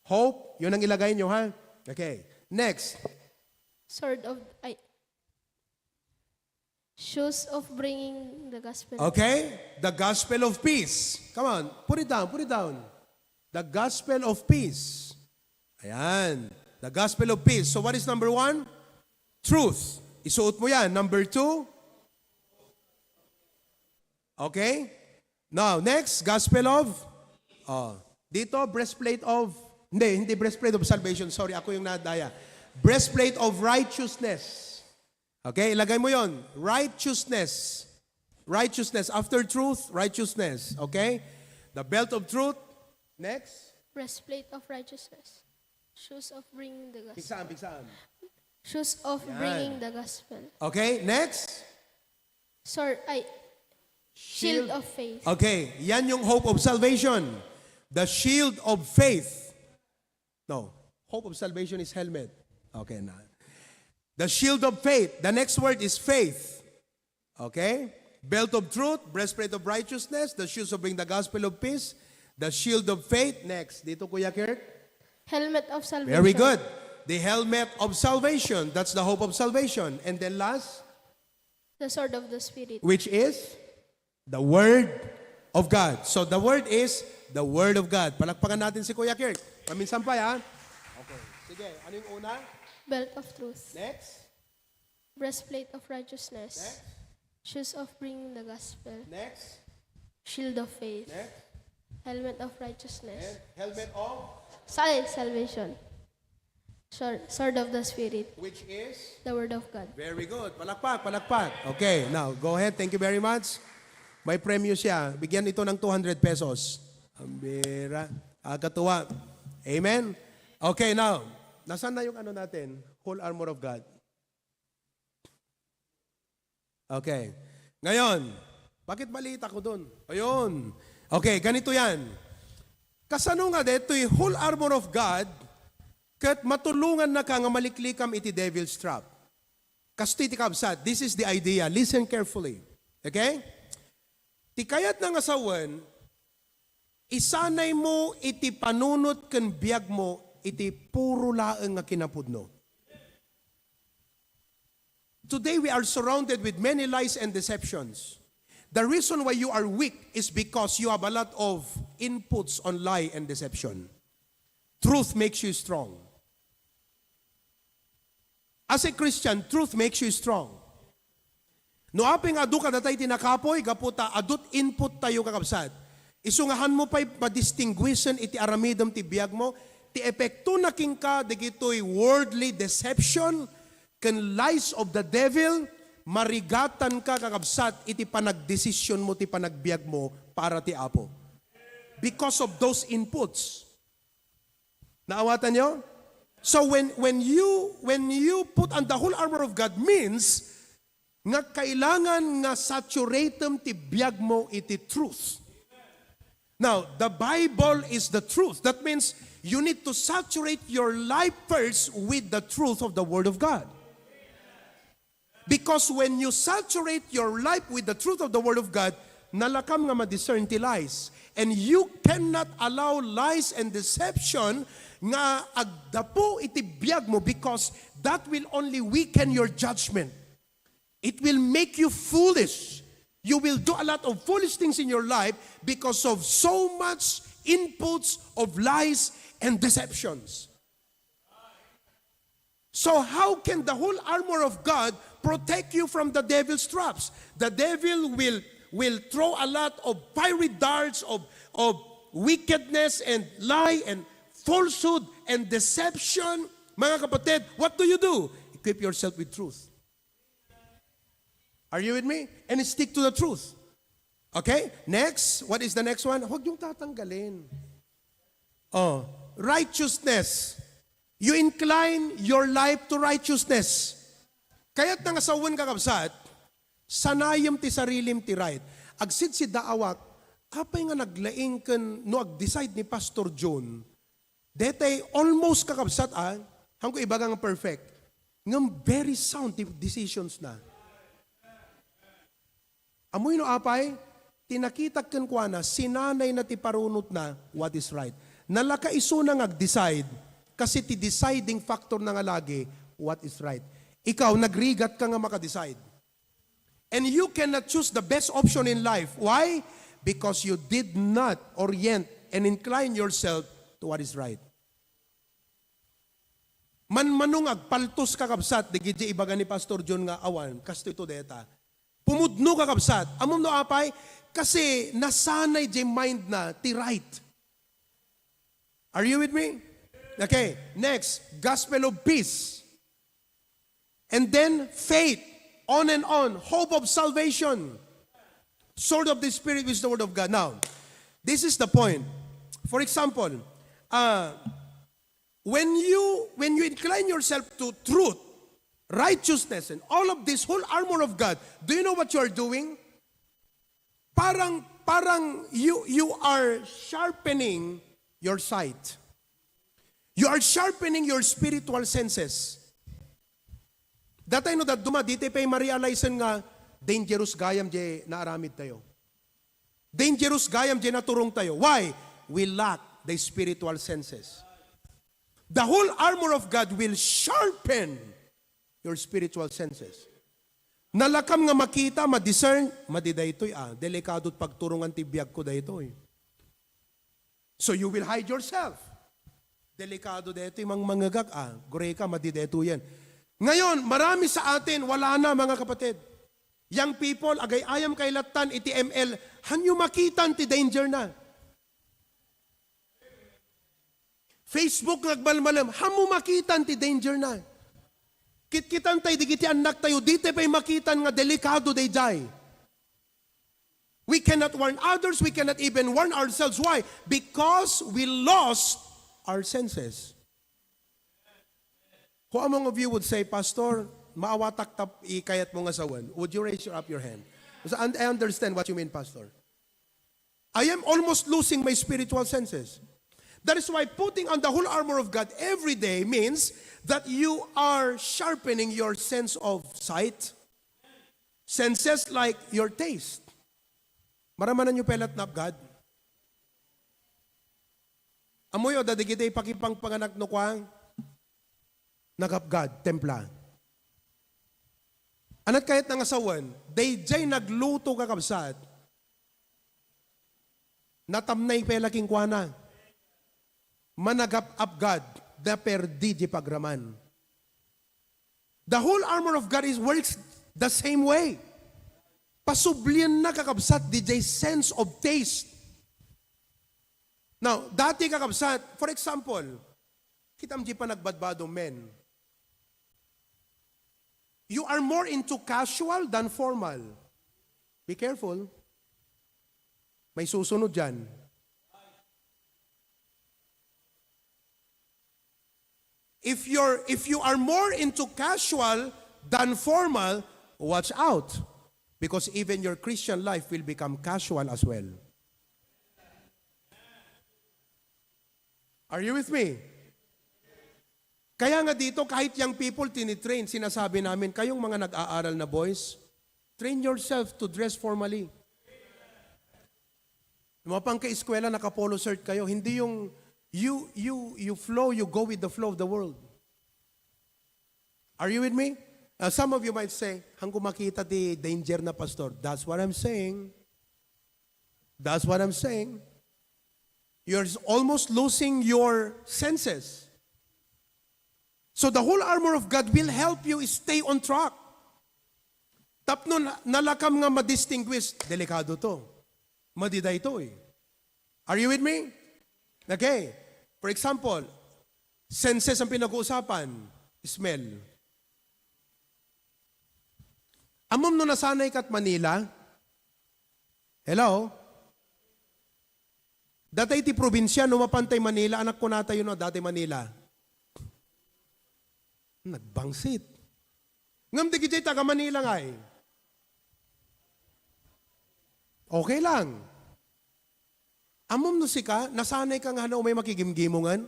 hope, yun ang ilagay nyo, ha? Okay. Next. Sword of, ay. Shoes of bringing the gospel. Okay? The gospel of peace. Come on, put it down, put it down. The gospel of peace. Ayan. The gospel of peace. So what is number one? Truth. Isuot mo yan. Number two? Okay? Now, next, gospel of? Oh, dito, breastplate of? Hindi, hindi breastplate of salvation. Sorry, ako yung nadaya. Breastplate of righteousness. Okay, ilagay mo yon. Righteousness. Righteousness. After truth, righteousness. Okay? The belt of truth. Next. Breastplate of righteousness. Shoes of bringing the gospel. Pigsaan, pigsaan. Shoes of Yan. Bringing the gospel. Okay, next. Sword, ay, shield of faith. Okay, yan yung hope of salvation. The shield of faith. No, hope of salvation is helmet. Okay na. The shield of faith. The next word is faith. Okay? Belt of truth, breastplate of righteousness, the shoes of bring the gospel of peace, the shield of faith. Next. Dito, Kuya Kirk. Helmet of salvation. Very good. The helmet of salvation. That's the hope of salvation. And then last, The sword of the Spirit. Which is the Word of God. So the Word is the Word of God. Palakpakan natin si Kuya Kirk. Paminsan pa, ha? Okay. Sige, ano yung una? Belt of truth. Next. Breastplate of righteousness. Next. Shoes of bringing the gospel. Next. Shield of faith. Next. Helmet of righteousness. And helmet of? Sal- salvation. Sword, sword of the Spirit. Which is? The word of God. Very good. Palakpak, palakpak. Okay, now, go ahead. Thank you very much. May premyo siya. Bigyan ito ng two hundred pesos. Ang bira. Akatuwa. Amen? Okay, now, nasaan na yung ano natin? Whole armor of God. Okay. Ngayon, bakit maliit ako dun? Ayun. Okay, ganito yan. Kasano nga detoy whole armor of God ket matulongannaka nga maliklikam iti devil's trap? Kastoy ti kabsat. This is the idea. Listen carefully. Okay? Ti kayatna nga sawen, isanay mo iti panunot ken biag mo iti puro laeng nga kinapudno. Today we are surrounded with many lies and deceptions. The reason why you are weak is because you have a lot of inputs on lie and deception. Truth makes you strong. As a Christian, truth makes you strong. No apay nga adu kadatayo ti nakapuy, gapu ta adu't input tayo, kakabsat. Isu nga hanmo pay madistinguishen iti aramidem ti biagmo, ti epektona kenka dagitoy worldly deception ken lies of the devil, marigatanka, kakabsat, iti panagdesisionmo ti panagbiagmo para ti Apo. Because of those inputs. Naawatan niyo? So when, when you, when you put on the whole armor of God means nga kailangan nga saturatem ti biagmo iti truth. Now, the Bible is the truth. That means you need to saturate your life first with the truth of the Word of God. Because when you saturate your life with the truth of the Word of God, nalakam nga ma-discern ti lies. And you cannot allow lies and deception nga agdapu iti biagmo, because that will only weaken your judgment. It will make you foolish. You will do a lot of foolish things in your life because of so much inputs of lies and deceptions. So how can the whole armor of God protect you from the devil's traps? The devil will, will throw a lot of fiery darts of, of wickedness and lie and falsehood and deception. Mga kapatid, what do you do? Equip yourself with truth. Are you with me? And stick to the truth. Okay? Next. What is the next one? Huwag niyong tatanggalin. Oh, righteousness. You incline your life to righteousness. Kayatna nga sawen, kakabsat, sanayem ti sarilim ti right. Agsidsiddaawak, apay nga naglaing ken no ag-decide ni Pastor John, detay almost, kakabsat, ah, hanko ibaga nga perfect. Ngem very sound ti decisions na. Amoy no apay, ti nakitak kenkuana, sinanayna ti parunotna, what is right. Nalaka isuna nga ag-decide, kasi ti deciding factor na nga lagi, what is right. Ikaw, nagrigat ka nga maka-decide. And you cannot choose the best option in life. Why? Because you did not orient and incline yourself to what is right. Manmano nga agpaltos, kakabsat, dagiti ibaga ni Pastor John nga awan, kastoy to deta. Pumudno, kakabsat. Ammom no apay? Kasi nasanay di mind na ti right. Are you with me? Okay, next, gospel of peace. And then faith, on and on, hope of salvation. Sword of the Spirit, which is the word of God. Now, this is the point. For example, uh, when you, when you incline yourself to truth, righteousness, and all of this whole armor of God, do you know what you are doing? Parang, parang you, you are sharpening your sight. You are sharpening your spiritual senses. Datay no dadduma, di tay pay ma-realize nga dangerous gayam di naaramid tayo. Dangerous gayam di naturong tayo. Why? We lack the spiritual senses. The whole armor of God will sharpen your spiritual senses. Nalakam nga makita, ma-discern, madi daytoy, ah, delikado pagturongan ti biag ko daytoy. So you will hide yourself. Delikado daytoy, mangmangegak, ah, gureka, madi daytoyen. Ngayon, marami sa atin, wala na, mga kapatid. Young people, agay-ayam kay lattan iti M L, hanyo makitan ti danger na. Facebook nga agmalmalem, hanmo makitan ti danger na. Kitkitan tay digiti annak tayo, di tay pay makitan nga delikado dayjay. We cannot warn others, we cannot even warn ourselves. Why? Because we lost our senses. Who among of you would say, "Pastor, maawatak ta ikayat mo nga sawen"? Would you raise your, up your hand? So, and I understand what you mean, Pastor. I am almost losing my spiritual senses. That is why putting on the whole armor of God every day means that you are sharpening your sense of sight, senses like your taste. Maramanan niyo pelat na God. Amoy o, dadigiti pakipangpanganak no kuang, nagapgad, templa. Anat kayat nga sawen, dayjay nagluto, kakabsat, natamnay pay la kenkuana. Managap-apgad, naperdi di pagraman. The whole armor of God is, works the same way. Pasublienna, kakabsat, diay sense of taste. Now, dati, kakabsat, for example, kitam di pa nagbadbado, men. You are more into casual than formal. Be careful. May susunod dyan. If you're, if you are more into casual than formal, watch out. Because even your Christian life will become casual as well. Are you with me? Kaya nga dito, kahit young people, tinitrain, sinasabi namin, "Kayong mga nag-aaral na boys, train yourself to dress formally." Lumapang ka eskwela, naka-polo shirt kayo. Hindi yung you, you, you flow, you go with the flow of the world. Are you with me? Uh, some of you might say, "Hangko makita ti danger na, Pastor." That's what I'm saying. That's what I'm saying. You're almost losing your senses. So the whole armor of God will help you stay on track. Tapno na- nalakam nga ma-distinguish, delikado to. Madi daytoy. Are you with me? Okay. For example, senses ang pinag-uusapan, smell. Ammom no nasanay kat Manila? Hello? Dati ti probinsya, no mapantay Manila, anak ko natayo, no, dati Manila. Nagbangsit. Ngam di kita'y taga Manila nga eh. Okay lang. Ammom no sika, nasanay ka nga hanaw may makigimgimongan?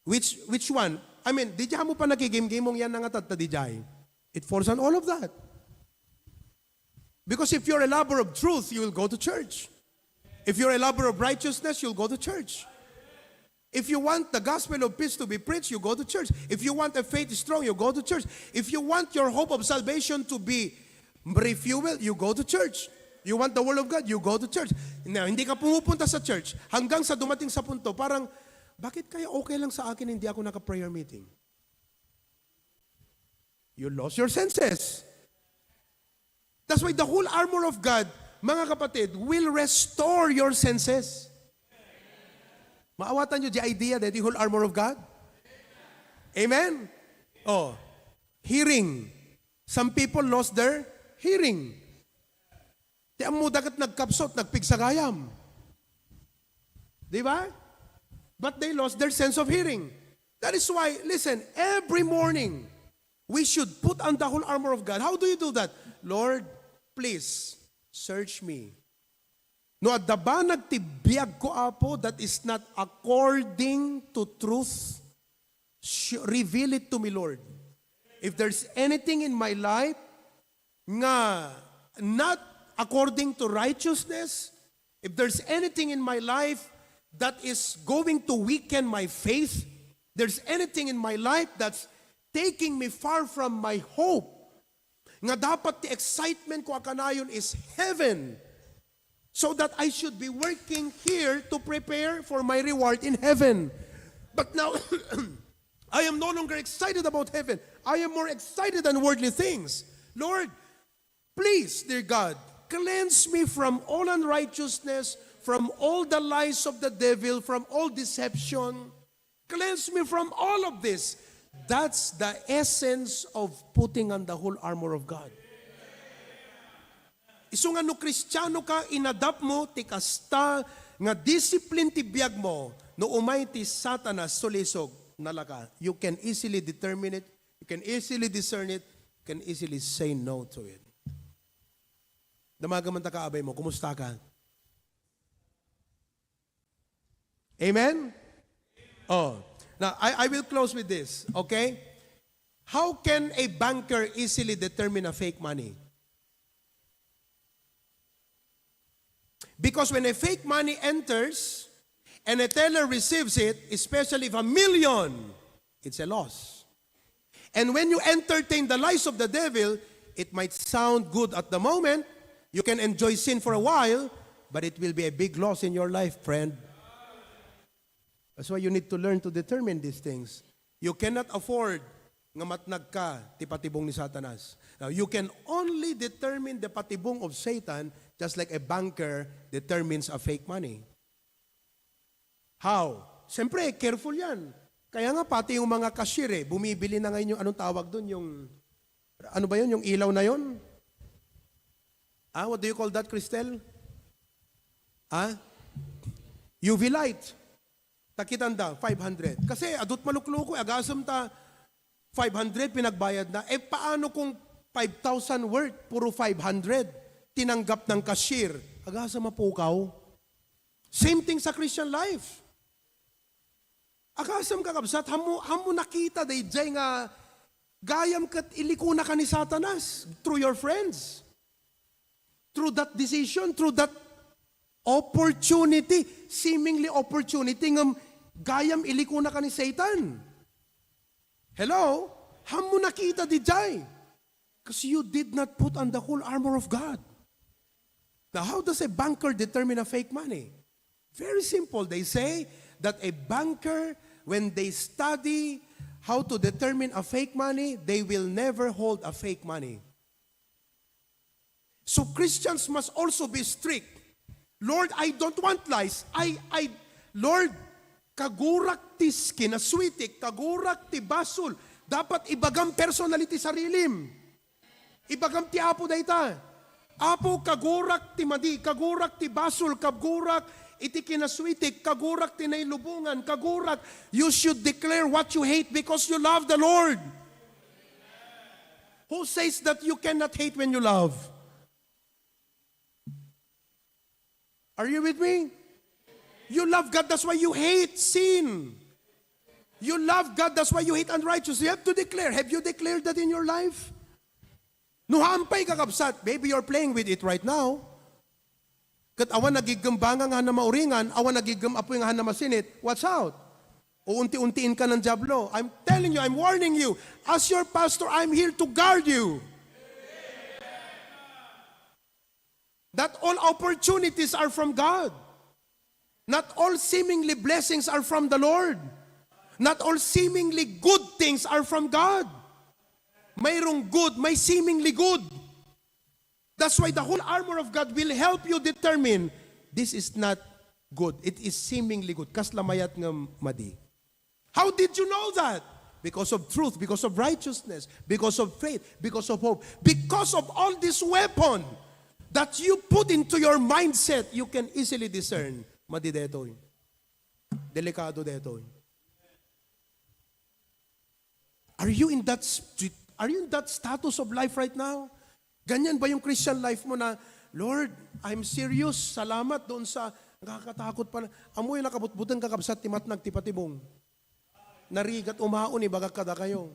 Which, which one? I mean, di mo pa nakigimgimong yan nga tatta di jay. It falls on all of that. Because if you're a lover of truth, you will go to church. If you're a lover of righteousness, you'll go to church. If you want the gospel of peace to be preached, you go to church. If you want a faith strong, you go to church. If you want your hope of salvation to be refueled, you go to church. You want the word of God, you go to church. Now, hindi ka pumupunta sa church hanggang sa dumating sa punto, parang, "Bakit kaya okay lang sa akin, hindi ako naka-prayer meeting?" You lost your senses. That's why the whole armor of God, mga kapatid, will restore your senses. Maawatan nyo the idea that the whole armor of God? Amen? Oh, hearing. Some people lost their hearing. Ti ammo daket nagkapsut, nagpigsagayam. Di ba? But they lost their sense of hearing. That is why, listen, every morning, we should put on the whole armor of God. How do you do that? "Lord, please, search me." No adda banag ti biag ko, Apo, that is not according to truth, sh- reveal it to me, Lord. If there's anything in my life nga not according to righteousness, if there's anything in my life that is going to weaken my faith, there's anything in my life that's taking me far from my hope, nga dapat ti excitement ko a kanayon is heaven, so that I should be working here to prepare for my reward in heaven. But now, I am no longer excited about heaven. I am more excited than worldly things. Lord, please, dear God, cleanse me from all unrighteousness, from all the lies of the devil, from all deception. Cleanse me from all of this. That's the essence of putting on the whole armor of God. Isu nga no Kristiano ka, inadapt mo ti kasta nga discipline ti biag mo, no umay ti Satanas sulisog, nalaka. You can easily determine it, you can easily discern it, you can easily say no to it. Damagan man ta ka, abay mo, kumusta ka? Amen? Oh. Now, I, I will close with this, okay? How can a banker easily determine a fake money? Because when a fake money enters and a teller receives it, especially if a million, it's a loss. And when you entertain the lies of the devil, it might sound good at the moment. You can enjoy sin for a while, but it will be a big loss in your life, friend. That's why you need to learn to determine these things. You cannot afford nga matnag ka ti patibong ni Satanas. Now, you can only determine the patibong of Satan just like a banker determines a fake money. How? Siyempre, careful yan. Kaya nga, pati yung mga cashier eh, bumibili na ngayon yung, anong tawag doon, yung, ano ba yun, yung ilaw na yun? Ah, what do you call that, Cristel? Ah? U V light. Takitanda, five hundred. Kasi adut malukluko, agasem ta five hundred pinagbayad na. Eh, paano kung five thousand worth, puro five hundred? Tinanggap ng cashier. Agasem mapukaw. Same thing sa Christian life. Agasem kakabsat, hammo, hammo nakita dayjay nga gayam ket ilikuna ka ni Satanas through your friends. Through that decision, through that opportunity, seemingly opportunity, ngem gayam ilikuna ka ni Satan. Hello? Hammo nakita dayjay. Because you did not put on the whole armor of God. Now, how does a banker determine a fake money? Very simple. They say that a banker, when they study how to determine a fake money, they will never hold a fake money. So Christians must also be strict. Lord, I don't want lies. I, I, Lord, kagurak ti s-, kinaswitik, kagurak ti basol. Dapat ibagam personally ti sarilim. Ibagam ti Apo dayta. Apo, kagurak ti madi, kagurak ti basol, kagurak iti kinaswitik, kagurak ti nailubongan, kagurak. You should declare what you hate because you love the Lord. Who says that you cannot hate when you love? Are you with me? You love God, that's why you hate sin. You love God, that's why you hate unrighteousness. You have to declare. Have you declared that in your life? No, haanpay, kakabsat, maybe you're playing with it right now. Ket awan nagiggem banga nga hanna mauringan, awan nagiggem apuy nga hanna masinit, watch out. Uunti-untiin ka ng Diablo. I'm telling you, I'm warning you. As your pastor, I'm here to guard you. Not all opportunities are from God. Not all seemingly blessings are from the Lord. Not all seemingly good things are from God. Mayroong good, may seemingly good. That's why the whole armor of God will help you determine, "This is not good. It is seemingly good." Kasla mayat nga madi. How did you know that? Because of truth, because of righteousness, because of faith, because of hope, because of all this weapon that you put into your mindset, you can easily discern. Madi detoy. Delikado detoy. Are you in that st-, are you in that status of life right now? Ganyan ba yung Christian life mo na, "Lord, I'm serious. Salamat doon sa," nakakatakot pala. Amoy nakabutbuteng, kakabsat, ti matnag ti patibong. Narigat umaon, ibagak kadakayo.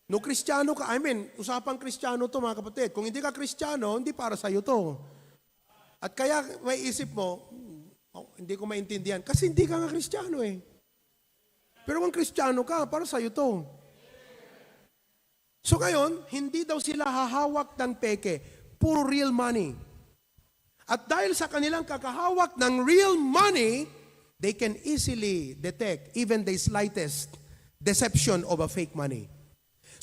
No Kristiyano ka, I mean, usapang Kristiyano to, mga kapatid. Kung hindi ka Kristiyano, hindi para sa'yo to. At kaya may isip mo, "Hmm, oh, hindi ko maintindihan." Kasi hindi ka nga Kristiyano eh. Pero kung Kristiyano ka, para sa'yo to. So ngayon, hindi daw sila hahawak ng peke. Puro real money. At dahil sa kanilang kakahawak ng real money, they can easily detect even the slightest deception of a fake money.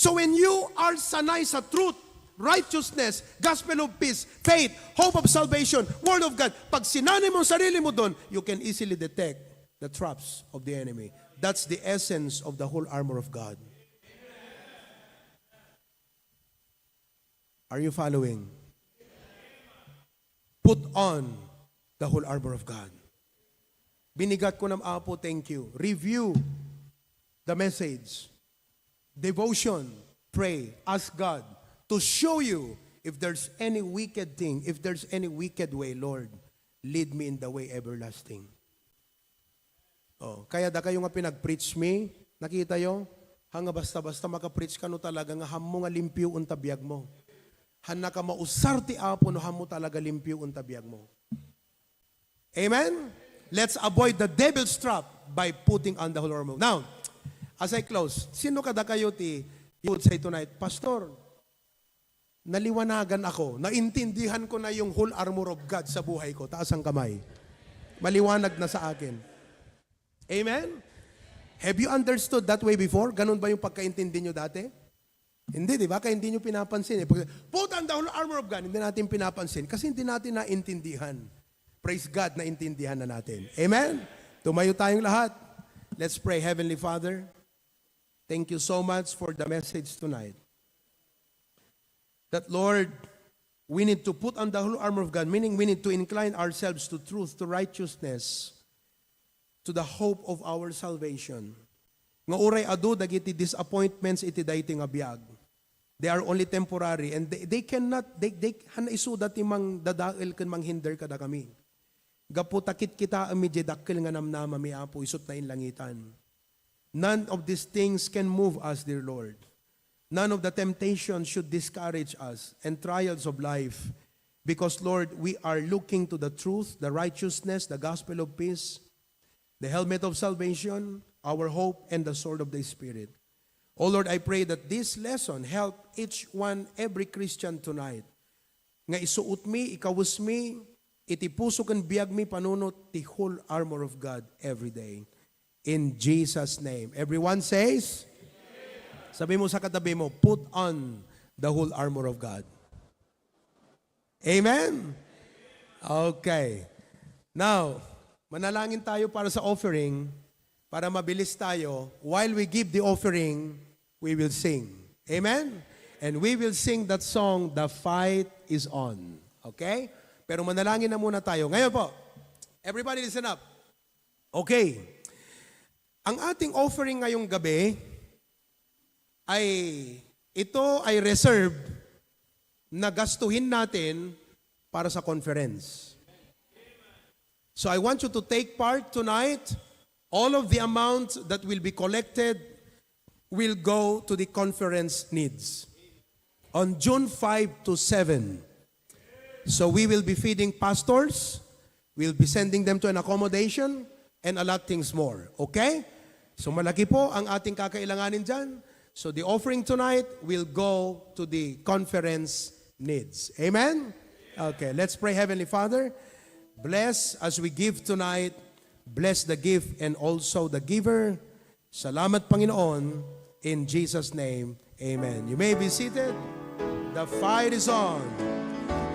So when you are sanay sa truth, righteousness, gospel of peace, faith, hope of salvation, word of God, pag sinanay mo ang sarili mo doon, you can easily detect the traps of the enemy. That's the essence of the whole armor of God. Are you following? Put on the whole armor of God. Binigat ko ng Apo, thank you. Review the message. Devotion, pray, ask God to show you if there's any wicked thing, if there's any wicked way, Lord, lead me in the way everlasting. Oh, kaya dakayo nga pinag-preach mi, nakita yo? Hanga basta-basta maka-preach ka no talaga nga hammo nga limpio unta biag mo. Hanna ka mausar ti Apo no hammo talaga limpio unta biag mo. Amen? Let's avoid the devil's trap by putting on the whole armor. Now, as I close, sino kadakayo ti, you would say tonight, "Pastor, naliwanagan ako. Naintindihan ko na yung whole armor of God sa buhay ko." Taas ang kamay. Maliwanag na sa akin. Amen? Have you understood that way before? Ganun ba yung pagkaintindi nyo dati? Hindi, di ba? Kaya hindi nyo pinapansin eh. Pag, "Put on the whole armor of God," hindi natin pinapansin kasi hindi natin naintindihan. Praise God, naintindihan na natin. Amen? Tumayo tayong lahat. Let's pray. Heavenly Father, thank you so much for the message tonight. That, Lord, we need to put on the whole armor of God, meaning we need to incline ourselves to truth, to righteousness, to the hope of our salvation. Nga uray adu dagiti disappointments iti daytoy nga biag, they are only temporary and they, they cannot, they, they, han isuda ti mangdadael ken manghinder kadakami. Gapu ta kitkitaenmi diay dakkel nga namnamami, Apo, isut' nainlangitan. None of these things can move us, dear Lord. None of the temptations should discourage us and trials of life, because, Lord, we are looking to the truth, the righteousness, the gospel of peace, the helmet of salvation, our hope, and the sword of the Spirit. Oh Lord, I pray that this lesson help each one, every Christian tonight, nga isuotmi, ikawesmi, iti puso ken biagmi panunot ti whole armor of God every day. In Jesus' name. Everyone says, sabi mo sa katabi mo, "Put on the whole armor of God." Amen? Okay. Now, manalangin tayo para sa offering, para mabilis tayo. While we give the offering, we will sing. Amen? And we will sing that song, "The Fight Is On." Okay? Pero manalangin na muna tayo. Ngayon po, everybody listen up. Okay. Ang ating offering ngayong gabi ay, ito ay reserve na gastuhin natin para sa conference. So I want you to take part tonight. All of the amount that will be collected will go to the conference needs on June five to seven. So we will be feeding pastors, we'll be sending them to an accommodation, and a lot things more. Okay? So malaki po ang ating kakailanganin dyan. So the offering tonight will go to the conference needs. Amen? Okay, let's pray. Heavenly Father, bless as we give tonight. Bless the gift and also the giver. Salamat, Panginoon. In Jesus' name, amen. You may be seated. The fight is on.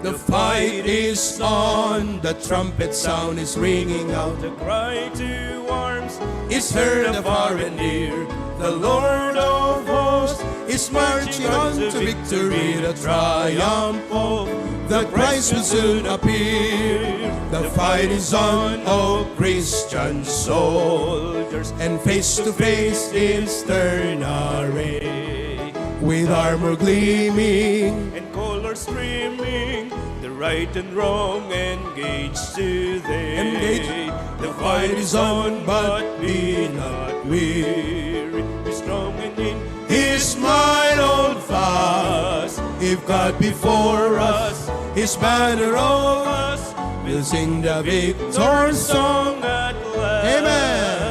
The fight is on. The trumpet sound is ringing out. The cry to arms is heard afar and near. The Lord of hosts is marching on to victory. The triumph of the prize will soon appear. The fight is on, O Christian soldiers, and face to face in stern array. With armor gleaming and colors streaming, the right and wrong engage today. Engage. The fight is on, but be not weary. Be strong and in His might hold fast. If God before us, His banner over us, we'll sing the victor song at last. Amen.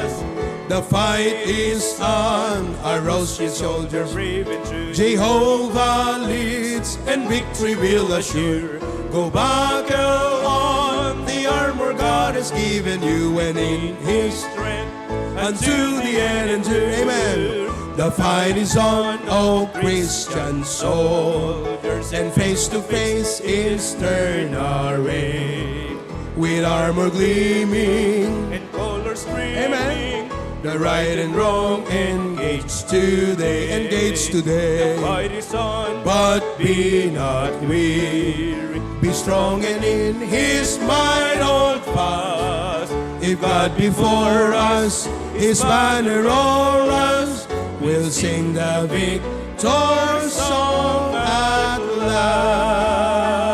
The fight is on, arouse ye soldiers. Brave and true. Jehovah leads and victory will assure. Go buckle on the armor God has given you, and in His strength unto the end endure. Amen. The fight is on, O Christian soldiers, and face to face in stern array. With armor gleaming and colors streaming, amen, the right and wrong engage today. Engage today. The fight is on, but be not weary. Be strong and in His might hold fast. If God before us, His banner over us, we'll sing the victor song at last.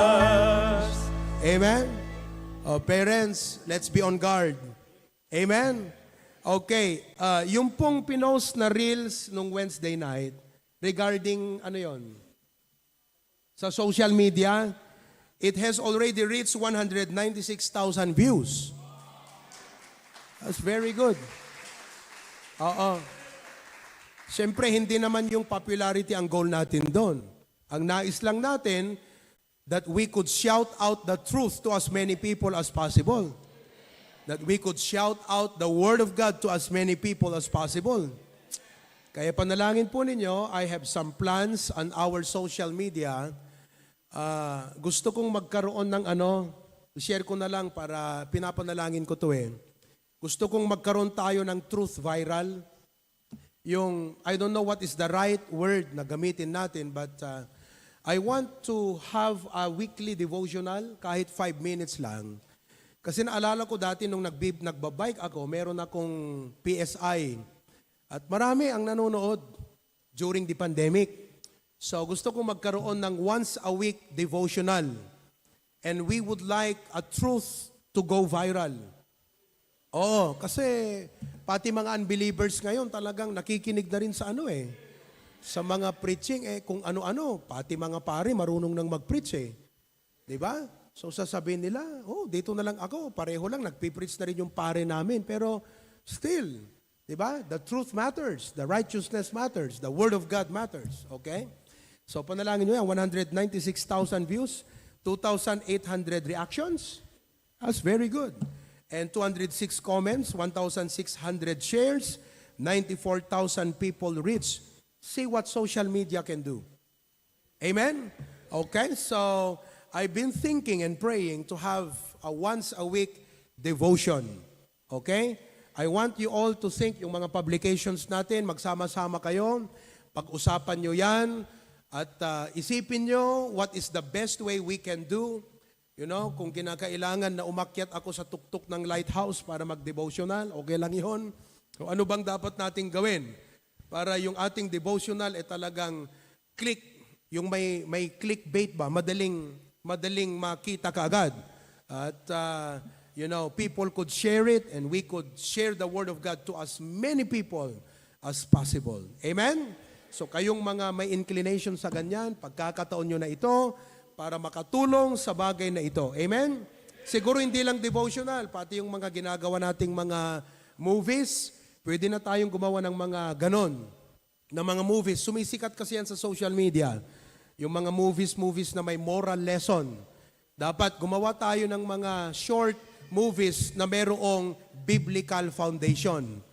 Amen? Oh, parents, let's be on guard. Amen? Okay, ah, yung pong pinost na reels nung Wednesday night, regarding ano yon? Sa social media, it has already reached one hundred ninety-six thousand views. That's very good. Oo. Siyempre, hindi naman yung popularity ang goal natin doon. Ang nais lang natin, that we could shout out the truth to as many people as possible. That we could shout out the Word of God to as many people as possible. Kaya panalangin po ninyo, I have some plans on our social media. Ah, gusto kong magkaroon ng ano, share ko na lang para pinapanalangin ko to eh. Gusto kong magkaroon tayo ng truth viral. Yung, I don't know what is the right word na gamitin natin, but uh, I want to have a weekly devotional, kahit five minutes lang. Kasi naalala ko dati nung nagbib- nagbabike ako, meron akong P S I. At marami ang nanonood during the pandemic. So gusto ko magkaroon ng once a week devotional. And we would like a truth to go viral. Oo, kasi pati mga unbelievers ngayon talagang nakikinig na rin sa ano eh, sa mga preaching eh, kung ano-ano, pati mga pare marunong nang mag-preach eh. 'Di ba? So sasabihin nila, "Oh, dito na lang ako, pareho lang nagpi-preach na rin yung pare namin." Pero still, 'di ba? The truth matters, the righteousness matters, the word of God matters, okay? So panalangin niyo yan, one hundred ninety-six thousand views, two thousand eight hundred reactions. That's very good. And two hundred six comments, one thousand six hundred shares, ninety-four thousand people reach. See what social media can do. Amen? Okay, so I've been thinking and praying to have a once a week devotion. Okay? I want you all to think yung mga publications natin, magsama-sama kayo, pag-usapan nyo yan, at ah, isipin nyo what is the best way we can do. You know, kung kinakailangan na umakyat ako sa tuktok ng lighthouse para mag-devotional, okay lang yon. O ano bang dapat nating gawin para yung ating devotional ay talagang click, yung may, may clickbait ba, madaling, madaling makita kaagad. At, ah, you know, people could share it and we could share the word of God to as many people as possible. Amen? So kayong mga may inclination sa ganyan, pagkakataon nyo na ito para makatulong sa bagay na ito. Amen? Siguro hindi lang devotional, pati yung mga ginagawa nating mga movies, pwede na tayong gumawa ng mga ganon na mga movies. Sumisikat kasi yan sa social media. Yung mga movies, movies na may moral lesson. Dapat gumawa tayo ng mga short movies na merong biblical foundation.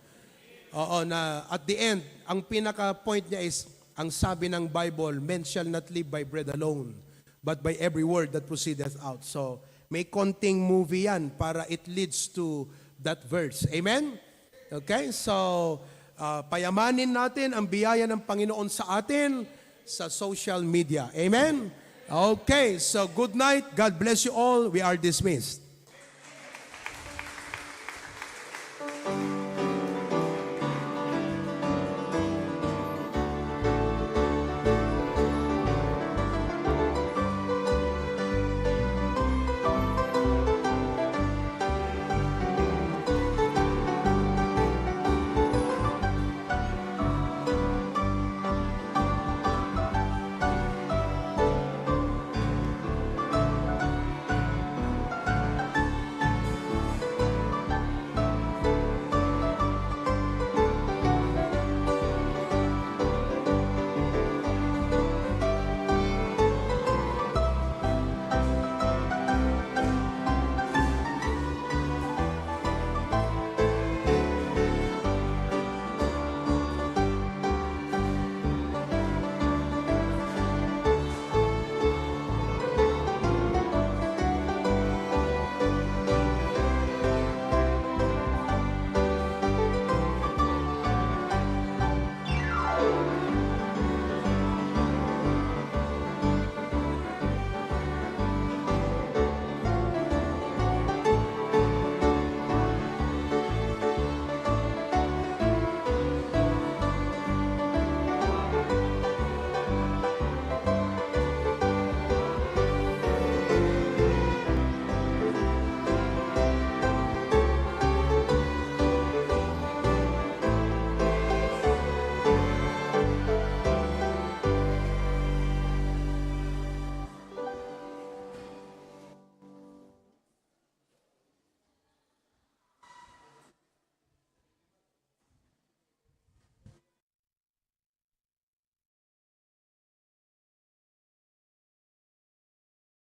Oo, na at the end, ang pinaka-point niya is, ang sabi ng Bible, "Men shall not live by bread alone, but by every word that proceedeth out." So, may konting movie yan para it leads to that verse. Amen? Okay, so ah, payamanin natin ang biyaya ng Panginoon sa atin sa social media. Amen? Okay, so good night. God bless you all. We are dismissed.